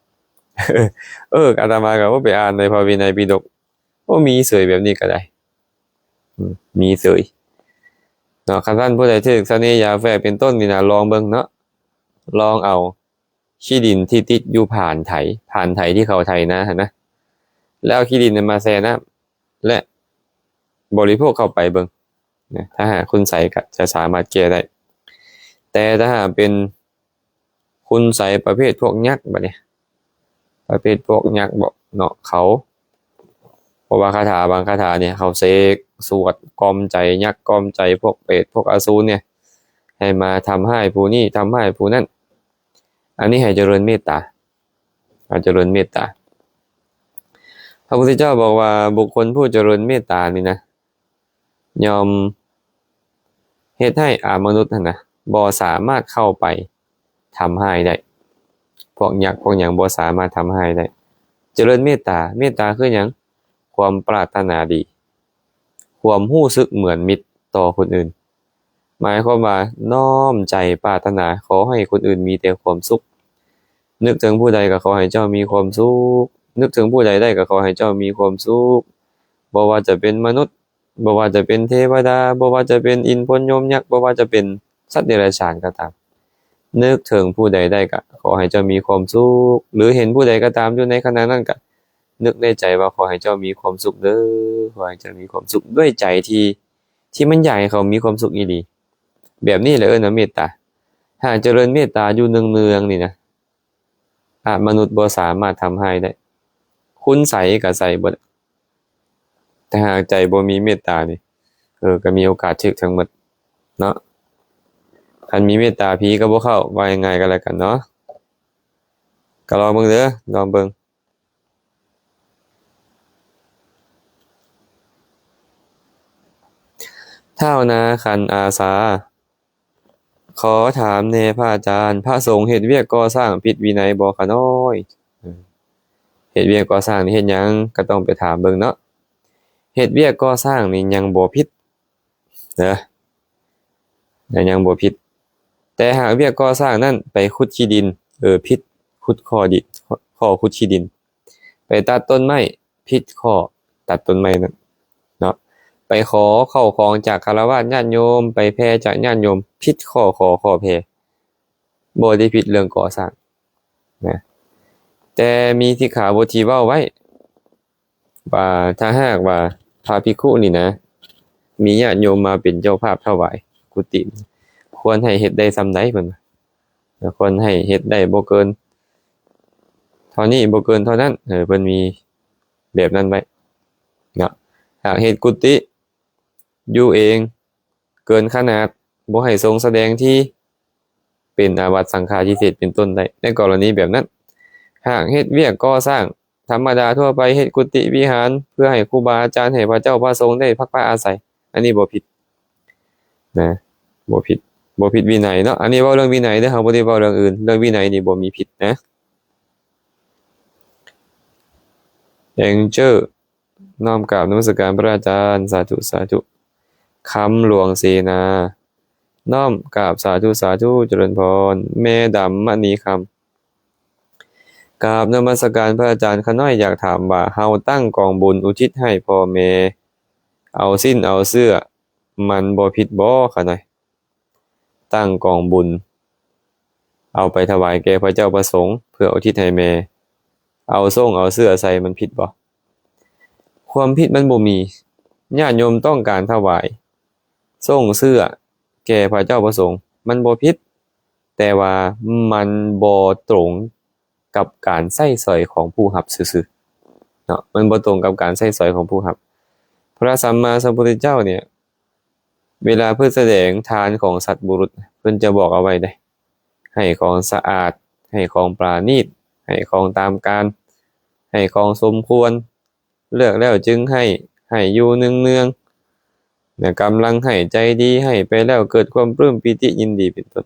ເອີ ອາດຕະມາກໍໄປອ່ານໃນພະວິໄນປິດົກ ໂອ້ ມີເສີຍແບບນີ້ກໍໄດ້ ອືມ ມີເສີຍເນາະ. ຄັນທ່ານຜູ້ໃດຖືກສະເໜ່ຢາແຝດເປັນຕົ້ນນີ້ນະ ລອງເບິ່ງເນາະ ລອງເອົາຂີ້ດິນທີ່ຕິດຢູ່ຜານໄຖ ຜານໄຖທີ່ເຂົາໄຖນາຫັ້ນນະ ແລ້ວເອົາຂີ້ດິນນັ້ນມາແຊ່ນ້ຳ ແລະ ບໍລິໂພກເຂົ້າໄປເບິ່ງນະ ຖ້າຫາກຄຸນໄສກໍຈະສາມາດແກ້ໄດ້. ແຕ່ຖ້າຫາກເປັນຄຸນໄສປະເພດພວກຍັກ ບັດນີ້ ປະເພດພວກຍັກບໍເນາະ ເຂົາ ເພາະວ່າຄາຖາບາງຄາຖານີ້ ເຂົາເສກສວດກ່ອມໃຈຍັກ ກ່ອມໃຈພວກເປດ ພວກອະສູນນີ້ ໃຫ້ມາທຳຮ້າຍຜູ້ນີ້ ທຳຮ້າຍຜູ້ນັ້ນ ອັນນີ້ໃຫ້ຈະເລີນເມດຕາ ໃຫ້ຈະເລີນເມດຕາ. ພະພຸດທະເຈົ້າບອກວ່າ ບຸກຄົນຜູ້ຈະເລີນເມດຕານີ້ນະ ຍ່ອມເຮັດໃຫ້ອາມະນຸດຫັ້ນນະ ບໍ່ສາມາດເຂົ້າໄປທຳຮ້າຍໄດ້ ພວກຍັກພວກຫຍັງບໍ່ສາມາດທຳຮ້າຍໄດ້. ຈະເລີນເມດຕາ ເມດຕາຄືຫຍັງ? ຄວາມປາດຖະໜາດີ ຄວາມຮູ້ສຶກເໝືອນມິດຕໍ່ຄົນອື່ນ ໝາຍຄວາມວ່ານ້ອມໃຈປາດຖະໜາຂໍໃຫ້ຄົນອື່ນມີແຕ່ຄວາມສຸກ. ນຶກເຖິງຜູ້ໃດກໍຂໍໃຫ້ເຈົ້າມີຄວາມສຸກ ນຶກເຖິງຜູ້ໃດໄດ້ກໍຂໍໃຫ້ເຈົ້າມີຄວາມສຸກ ບໍ່ວ່າຈະເປັນມະນຸດ ບໍ່ວ່າຈະເປັນເທວະດາ ບໍ່ວ່າຈະເປັນອິນພົມຍົມຍັກ ບໍ່ວ່າຈະເປັນສັດເດຍລະສານກໍຕາມ ນຶກເຖິງຜູ້ໃດໄດ້ກໍຂໍໃຫ້ເຈົ້າມີຄວາມສຸກ ຫຼື ເຫັນຜູ້ໃດກໍຕາມຢູ່ໃນຂະນະນັ້ນກໍນຶກໃນໃຈວ່າ ຂໍໃຫ້ເຈົ້າມີຄວາມສຸກເດີ ຂໍໃຫ້ເຈົ້າມີຄວາມສຸກ ດ້ວຍໃຈທີ່ ທີ່ມັນຢາກໃຫ້ເຂົາມີຄວາມສຸກອີ່ຫຼີ. ແບບນີ້ແຫຼະເອີ້ນວ່າເມດຕາ. ຫາກຈະເລີນເມດຕາຢູ່ເນືອງໆນີ້ນະ ອະມະນຸດບໍ່ສາມາດທຳຮ້າຍໄດ້ ຄຸນໃສກໍໃສ່ເບິດ. ແຕ່ຫາກໃຈບໍ່ມີເມດຕານີ້ ເອີ ກໍມີໂອກາດຖືກທັງໝົດເນາະ. ຄັນມີເມດຕາ ຜີກໍບໍ່ເຂົ້າ ວ່າງ່າຍໆກໍແລ້ວກັນເນາະ. ກໍລອງເບິ່ງເດີ ລອງເບິ່ງ. ທ້າວນາຂັນອາສາ ຂໍຖາມແດ່ພະອາຈານ ພະສົງເຮັດວຽກກໍ່ສ້າງຜິດວິໄນບໍ່ຂະນ້ອຍ? ເຮັດວຽກກໍ່ສ້າງນີ້ເຮັດຫຍັງ? ກໍຕ້ອງໄປຖາມເບິ່ງເນາະ. ເຮັດວຽກກໍ່ສ້າງນີ້ຍັງບໍ່ຜິດເດີ ຍັງບໍ່ຜິດ. ແຕ່ຫາກວຽກກໍ່ສ້າງນັ້ນໄປຂຸດຂີ້ດິນ ເອີ ຜິດ ຂຸດຂໍ້ດິນ ຂໍ້ຂຸດຂີ້ດິນ. ໄປຕັດຕົ້ນໄມ້ ຜິດຂໍ້ຕັດຕົ້ນໄມ້ນັ້ນເນາະ. ໄປຂໍເຂົ້າຂອງຈາກຄາລະວາດຍາດໂຍມ ໄປແຜ່ຈາກຍາດໂຍມ ຜິດຂໍ້ຂໍຂໍແຜ່ ບໍ່ໄດ້ຜິດເລື່ອງກໍ່ສ້າງນະ. ແຕ່ມີສິກຂາບົດທີ່ເວົ້າໄວ້ວ່າ ຖ້າຫາກວ່າພະພິກຂຸນີ້ນະ ມີຍາດໂຍມມາເປັນເຈົ້າພາບຖວາຍກຸຕິ ຄວນໃຫ້ເຮັດໄດ້ສ່ຳໃດ ເພິ່ນວ່າ ຄວນໃຫ້ເຮັດໄດ້ບໍ່ເກີນເທົ່ານີ້ ບໍ່ເກີນເທົ່ານັ້ນ ເອີ ເພິ່ນມີແບບນັ້ນໄວ້ເນາະ. ຫາກເຮັດກຸຕິຢູ່ເອງເກີນຂະໜາດ ບໍ່ໃຫ້ຊົງສະແດງທີ່ເປັນອາວັດສັງຄາທິເສດເປັນຕົ້ນໄດ້ ໃນກໍລະນີແບບນັ້ນ. ຫາກເຮັດວຽກກໍ່ສ້າງທຳມະດາທົ່ວໄປ ເຮັດກຸຕິວິຫານເພື່ອໃຫ້ຄູບາອາຈານ ໃຫ້ພະເຈົ້າພະສົງໄດ້ພັກພາອາໄສ ອັນນີ້ບໍ່ຜິດນະ ບໍ່ຜິດ ບໍ່ຜິດວິໄນເນາະ. ອັນນີ້ເວົ້າເລື່ອງວິໄນເດີ ເຮົາບໍ່ໄດ້ເວົ້າເລື່ອງອື່ນ ເລື່ອງວິໄນນີ້ບໍ່ມີຜິດນະ. ແອງເຈີ ນ້ອມກາບນະມັດສະການພະອາຈານ ສາທຸ ສາທຸ. ຄຳຫຼວງເສນາ ນ້ອມກາບສາທຸ ສາທຸ ຈະເລີນພອນ. ແມ່ດຳມະນີຄຳ ກາບນະມັດສະການພະອາຈານ. ຂ້ານ້ອຍຢາກຖາມວ່າ ເຮົາຕັ້ງກອງບຸນອຸທິດໃຫ້ພໍ່ແມ່ ເອົາສິ້ນເອົາເຊື້ອ ມັນບໍ່ຜິດບໍ່? ຂ້ານ້ອຍ ຕັ້ງກອງບຸນເອົາໄປຖວາຍແກ່ພະເຈົ້າພະສົງ ເພື່ອອຸທິດໃຫ້ແມ່ ເອົາສົ້ງເອົາເສື້ອໃສ່ ມັນຜິດບໍ່? ຄວາມຜິດມັນບໍ່ມີ. ຍາດໂຍມຕ້ອງການຖວາຍ ສົ້ງເສື້ອແກ່ພະເຈົ້າພະສົງ ມັນບໍ່ຜິດ, ແຕ່ວ່າມັນບໍ່ຕົງ ກັບການໃຊ້ສອຍຂອງຜູ້ຮັບຊື່ໆເນາະ, ມັນບໍ່ຕົງກັບການໃຊ້ສອຍຂອງຜູ້ຮັບ. ພະສຳມາສຳພຸດທະເຈົ້າເນຍ ເວລາເພິ່ນສະແດງທານຂອງສັດບຸລຸດ ເພິ່ນຈະບອກເອົາໄວ້ເດ້ ໃຫ້ຂອງສະອາດ, ໃຫ້ຂອງປານີດ, ໃຫ້ຂອງຕາມການ, ໃຫ້ຂອງສົມຄວນ, ເລືອກແລ້ວຈຶ່ງໃຫ້, ໃຫ້ຢູ່ເນືອງໆ, ແລະ ກຳລັງໃຫ້, ໃຈດີ, ໃຫ້ໄປແລ້ວເກີດຄວາມປຶ້ມປີຕິຍິນດີ ເປັນຕົ້ນ.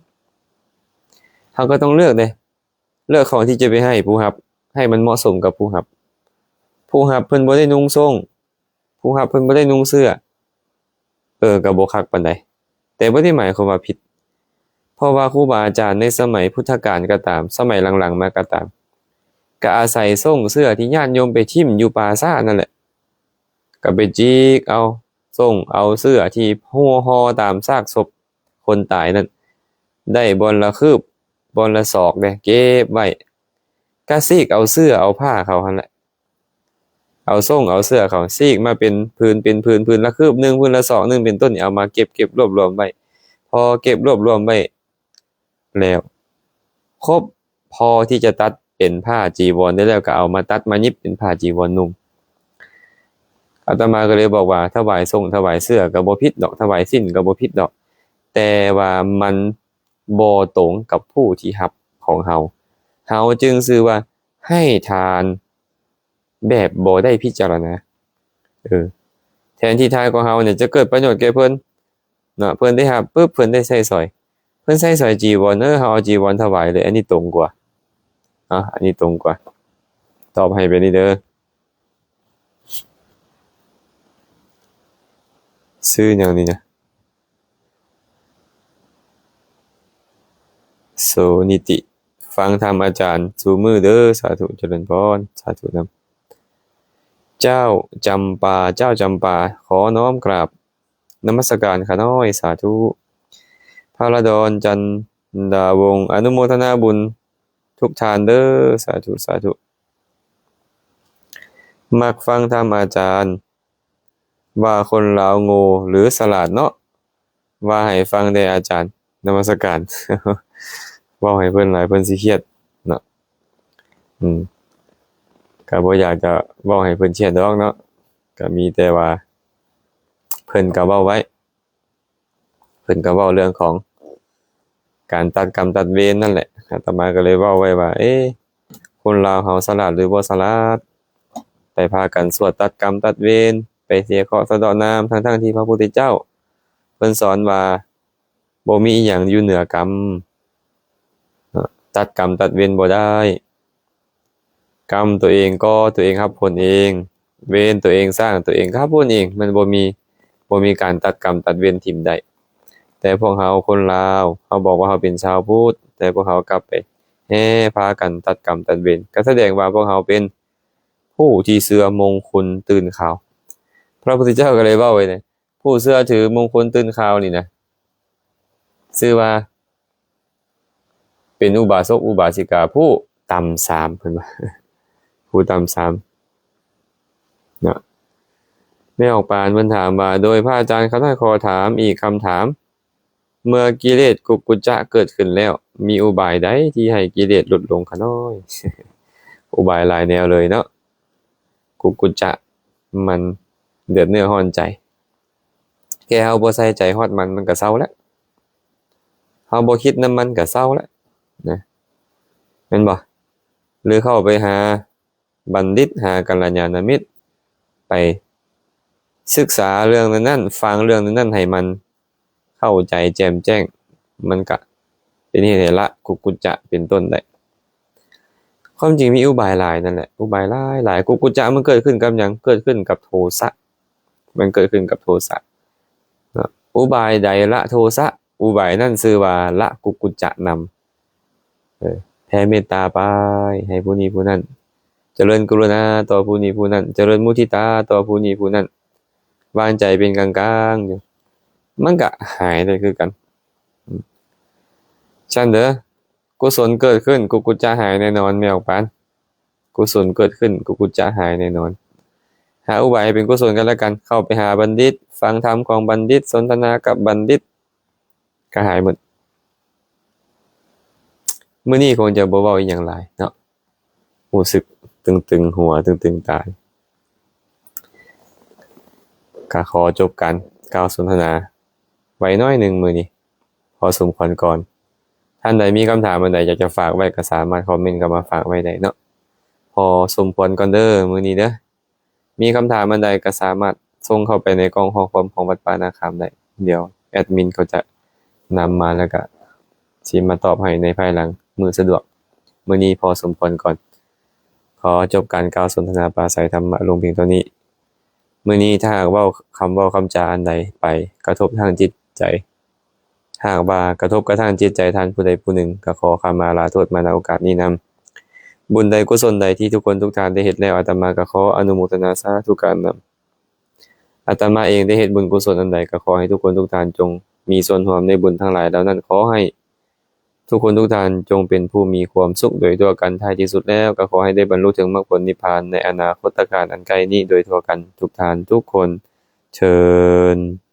ເຮົາກໍຕ້ອງເລືອກເດ້ ເລືອກຂອງທີ່ຈະໄປໃຫ້ຜູ້ຮັບ ໃຫ້ມັນເໝາະສົມກັບຜູ້ຮັບ. ຜູ້ຮັບເພິ່ນບໍ່ໄດ້ນຸ່ງໂສ້ງ, ຜູ້ຮັບເພິ່ນບໍ່ໄດ້ນຸ່ງເສື້ອ, ເອີ ກໍບໍ່ຄັກປານໃດ, ແຕ່ບໍ່ໄດ້ໝາຍຄວາມວ່າຜິດ. ເພາະວ່າຄູບາອາຈານໃນສະໄໝພຸດທະການກໍຕາມ, ສະໄໝຫຼັງໆມາກໍຕາມ, ກໍອາໄສໂສ້ງເສື້ອທີ່ຍາດໂຍມໄປຖິ້ມຢູ່ປ່າຊ້ານັ້ນແຫຼະ, ກໍໄປຈິກເອົາໂສ້ງເອົາເສື້ອທີ່ຫົ່ມຫໍ່ຕາມຊາກສົບຄົນຕາຍນັ້ນ ໄດ້ບ່ອນລະຄືບ ບ່ອນລະສອກເດ້ ເກັບໄວ້, ກໍຊີກເອົາເສື້ອເອົາຜ້າເຂົາຫັ້ນແຫຼະ. ເອົາໂສ້ງເອົາເສື້ອເຂົາ ຊີກມາເປັນຜືນເປັນຜືນ, ຜືນລະຄືບໜຶ່ງ, ຜືນລະສອກໜຶ່ງ ເປັນຕົ້ນນີ້, ເອົາມາເກັບເກັບລວບລວມໄວ້. ພໍເກັບລວບລວມໄວ້ແລ້ວ ຄົບພໍທີ່ຈະຕັດເປັນຜ້າຈີວອນໄດ້ແລ້ວ ກໍເອົາມາຕັດມາຫຍິບເປັນຜ້າຈີວອນນຸ່ງ. ອາດຕະມາກໍເລີຍບອກວ່າ ຖວາຍໂສ້ງຖວາຍເສື້ອກໍບໍ່ຜິດດອກ, ຖວາຍສິ້ນກໍບໍ່ຜິດດອກ, ແຕ່ວ່າມັນບໍ່ຕົງກັບຜູ້ທີ່ຮັບຂອງເຮົາ, ເຮົາຈຶ່ງຊື່ວ່າໃຫ້ທານ ແບບບໍ່ໄດ້ພິຈາລະນາ. ເອີ ແທນທີ່ທານຂອງເຮົານີ້ຈະເກີດປະໂຫຍດແກ່ເພິ່ນເນາະ, ເພິ່ນໄດ້ຮັບປຶບ ເພິ່ນໄດ້ໃຊ້ສອຍ, ເພິ່ນໃຊ້ສອຍຈີວອນ, ເອີ ເຮົາເອົາຈີວອນຖວາຍເລີຍ, ອັນນີ້ຕົງກວ່າ. ເອົາ ອັນນີ້ຕົງກວ່າ. ຕອບໃຫ້ແບບນີ້ເດີ. ຊື່ຫຍັງນີ້ນະ? ໂສນິຕິ ຟັງທຳອາຈານສູ່ມື້ເດີ. ສາທຸ ຈະເລີນພອນ, ສາທຸນຳ. ເຈົ້າຈຳປາ, ເຈົ້າຈຳປາ, ຂໍນ້ອມກາບນະມັດສະການຂ້ານ້ອຍ. ສາທຸ. ພະລະດອນ ຈັນດາວົງ, ອະນຸໂມທະນາບຸນທຸກທ່ານເດີ. ສາທຸ ສາທຸ. ມັກຟັງທຳອາຈານ ວ່າຄົນລາວໂງ່ ຫຼື ສະຫຼາດເນາະ, ວ່າໃຫ້ຟັງແດ່ອາຈານ. ນະມັດສະການ. ເວົ້າໃຫ້ເພິ່ນຫຼາຍ ເພິ່ນຊິຄຽດເນາະ. ອືມ ກໍບໍ່ຢາກຈະເວົ້າໃຫ້ເພິ່ນຄຽດດອກເນາະ, ກໍມີແຕ່ວ່າເພິ່ນກໍເວົ້າໄວ້ ເພິ່ນກໍເວົ້າເລື່ອງຂອງການຕັດກຳຕັດເວນນັ້ນແຫຼະ. ອາດຕະມາກໍເລີຍເວົ້າໄວ້ວ່າ ເອ ຄົນລາວເຮົາສະຫຼາດຫຼືບໍ່ສະຫຼາດ, ໄປພາກັນສວດຕັດກຳຕັດເວນ, ໄປເສຍເຄາະສະເດາະນາມ, ທັງໆທີ່ພະພຸດທະເຈົ້າເພິ່ນສອນວ່າ ບໍ່ມີອີ່ຫຍັງຢູ່ເໜືອກຳ, ຕັດກຳຕັດເວນບໍ່ໄດ້. ກຳຕົວເອງກໍ່ຕົວເອງຮັບຜົນເອງ, ເວນຕົວເອງສ້າງຕົວເອງຮັບຜົນເອງ, ມັນບໍ່ມີ, ບໍ່ມີການຕັດກຳຕັດເວນຖິ້ມໄດ້. ແຕ່ພວກເຮົາຄົນລາວ, ເຮົາບອກວ່າເຮົາເປັນຊາວພຸດ, ແຕ່ພວກເຮົາກັບໄປແຫ່ພາກັນຕັດກຳຕັດເວນ, ກໍສະແດງວ່າພວກເຮົາເປັນຜູ້ທີ່ເຊື່ອມົງຄຸນຕື່ນຂາວ. ພະພຸດທະເຈົ້າກໍເລີຍເວົ້າໄວ້ເດ ຜູ້ເຊື່ອຖືມົງຄຸນຕື່ນຂາວນີ້ນະ ຊື່ວ່າເປັນອຸບາສົກອຸບາສິກາຜູ້ຕ່ຳຊາມ, ເພິ່ນວ່າ ຜູ້ຕ່ຳຊາມເນາະ. ແມ່ອອກປານເພິ່ນຖາມວ່າ ໂດຍພະອາຈານ ຂ້ານ້ອຍຂໍຖາມອີກຄຳຖາມ, ເມື່ອກິເລດກຸກກຸຈຈະເກີດຂຶ້ນແລ້ວ ມີອຸບາຍໃດທີ່ໃຫ້ກິເລດຫຼຸດລົງຂ້ານ້ອຍ? ອຸບາຍຫຼາຍແນວເລີຍເນາະ. ກຸກກຸຈຈະມັນເດືອດເນື້ອຮ້ອນໃຈ, ແຄ່ເຮົາບໍ່ໃສ່ໃຈຮອດມັນ ມັນກໍເຊົາແລ້ວ, ເຮົາບໍ່ຄິດນຳມັນກໍເຊົາແລ້ວນະ, ແມ່ນບໍ່? ຫຼືເຂົ້າໄປຫາບັນດິດ, ຫາກັນລະຍານະມິດ, ໄປສຶກສາເລື່ອງນັ້ນໆ, ຟັງເລື່ອງນັ້ນໆ ໃຫ້ມັນ ເຂົ້າໃຈແຈ່ມແຈ້ງ, ມັນກະເປັນເຫດໃຫ້ລະກຸກກຸຈຈະເປັນຕົ້ນໄດ້. ຄວາມຈິງມີອຸບາຍຫຼາຍນັ້ນແຫຼະ, ອຸບາຍຫຼາຍໆ. ກຸກກຸຈຈະມັນເກີດຂຶ້ນກັບຫຍັງ? ເກີດຂຶ້ນກັບໂທສະ, ມັນເກີດຂຶ້ນກັບໂທສະເນາະ. ອຸບາຍໃດລະໂທສະ, ອຸບາຍນັ້ນຊື່ວ່າລະກຸກກຸຈຈະນຳ. ເອີ ແຜ່ເມດຕາໄປໃຫ້ຜູ້ນີ້ຜູ້ນັ້ນ, ຈະເລີນກະລຸນາຕໍ່ຜູ້ນີ້ຜູ້ນັ້ນ, ຈະເລີນມຸທິຕາຕໍ່ຜູ້ນີ້ຜູ້ນັ້ນ, ວາງໃຈເປັນກາງໆຢູ່, ມັນກະຫາຍໄດ້ຄືກັນ. ຊັ້ນເດີ, ກຸສົນເກີດຂຶ້ນ, ກຸກກຸຈຈະຫາຍແນ່ນອນ, ແມ່ອອກປານ. ກຸສົນເກີດຂຶ້ນ, ກຸກກຸຈຈະຫາຍແນ່ນອນ. ຫາອຸບາຍໃຫ້ເປັນກຸສົນກັນແລະກັນ, ເຂົ້າໄປຫາບັນດິດ, ຟັງທຳຂອງບັນດິດ, ສົນທະນາກັບບັນດິດ, ກະຫາຍໝົດ. ມື້ນີ້ຄົງຈະບໍ່ເວົ້າອີ່ຫຍັງຫຼາຍເນາະ, ຮູ້ສຶກຕຶງໆຫົວ, ຕຶງໆຕາ. ກະຂໍຈົບການກ່າວສົນທະນາໄວ້ໜ້ອຍໜຶ່ງມື້ນີ້ ພໍສົມຄວນກ່ອນ. ທ່ານໃດມີຄຳຖາມອັນໃດຢາກຈະຝາກໄວ້ ກໍສາມາດຄອມເມັນເຂົ້າມາຝາກໄວ້ໄດ້ເນາະ. ພໍສົມຄວນກ່ອນເດີ ມື້ນີ້ເດີ. ມີຄຳຖາມອັນໃດກໍສາມາດສົ່ງເຂົ້າໄປໃນກ່ອງຂໍ້ຄວາມຂອງວັດປ່ານາຄາມໄດ້. ດຽວແອດມິນເຂົາຈະນຳມາ ແລ້ວກະຊິມາຕອບໃຫ້ໃນພາຍຫຼັງ ມື້ສະດວກ. ມື້ນີ້ພໍສົມຄວນກ່ອນ. ຂໍຈົບການກ່າວສົນທະນາປາໄສທຳມະລົງພຽງເທົ່ານີ້. ມື້ນີ້ຖ້າຫາກເວົ້າຄຳເວົ້າຄຳຈາອັນໃດໄປກະທົບທາງຈິດໃຈ, ຫາກວ່າກະທົບກະທາງຈິດໃຈທ່ານຜູ້ໃດຜູ້ໜຶ່ງ, ກະຂໍຂະມາລາໂທດມາ ນ ໂອກາດນີ້ນຳ. ບຸນໃດກຸສົນໃດທີ່ທຸກຄົນທຸກທ່ານໄດ້ເຮັດແລ້ວ, ອາດຕະມາກະຂໍອະນຸໂມທະນາສາທຸການນຳ. ອາດຕະມາເອງໄດ້ເຮັດບຸນກຸສົນອັນໃດ, ກະຂໍໃຫ້ທຸກຄົນທຸກທ່ານຈົ່ງມີສ່ວນຮ່ວມໃນບຸນທັງຫຼາຍເຫຼົ່ານັ້ນ. ຂໍໃຫ້ ທຸກຄົນທຸກທ່ານຈົ່ງເປັນຜູ້ມີຄວາມສຸກໂດຍທົ່ວກັນ. ທ້າຍທີ່ສຸດແລ້ວ ກໍຂໍໃຫ້ໄດ້ບັນລຸເຖິງມັກຜົນນິບພານໃນອະນາຄົດຕະການອັນໃກ້ນີ້ໂດຍທົ່ວກັນທຸກທ່ານທຸກຄົນເທີ້ນ.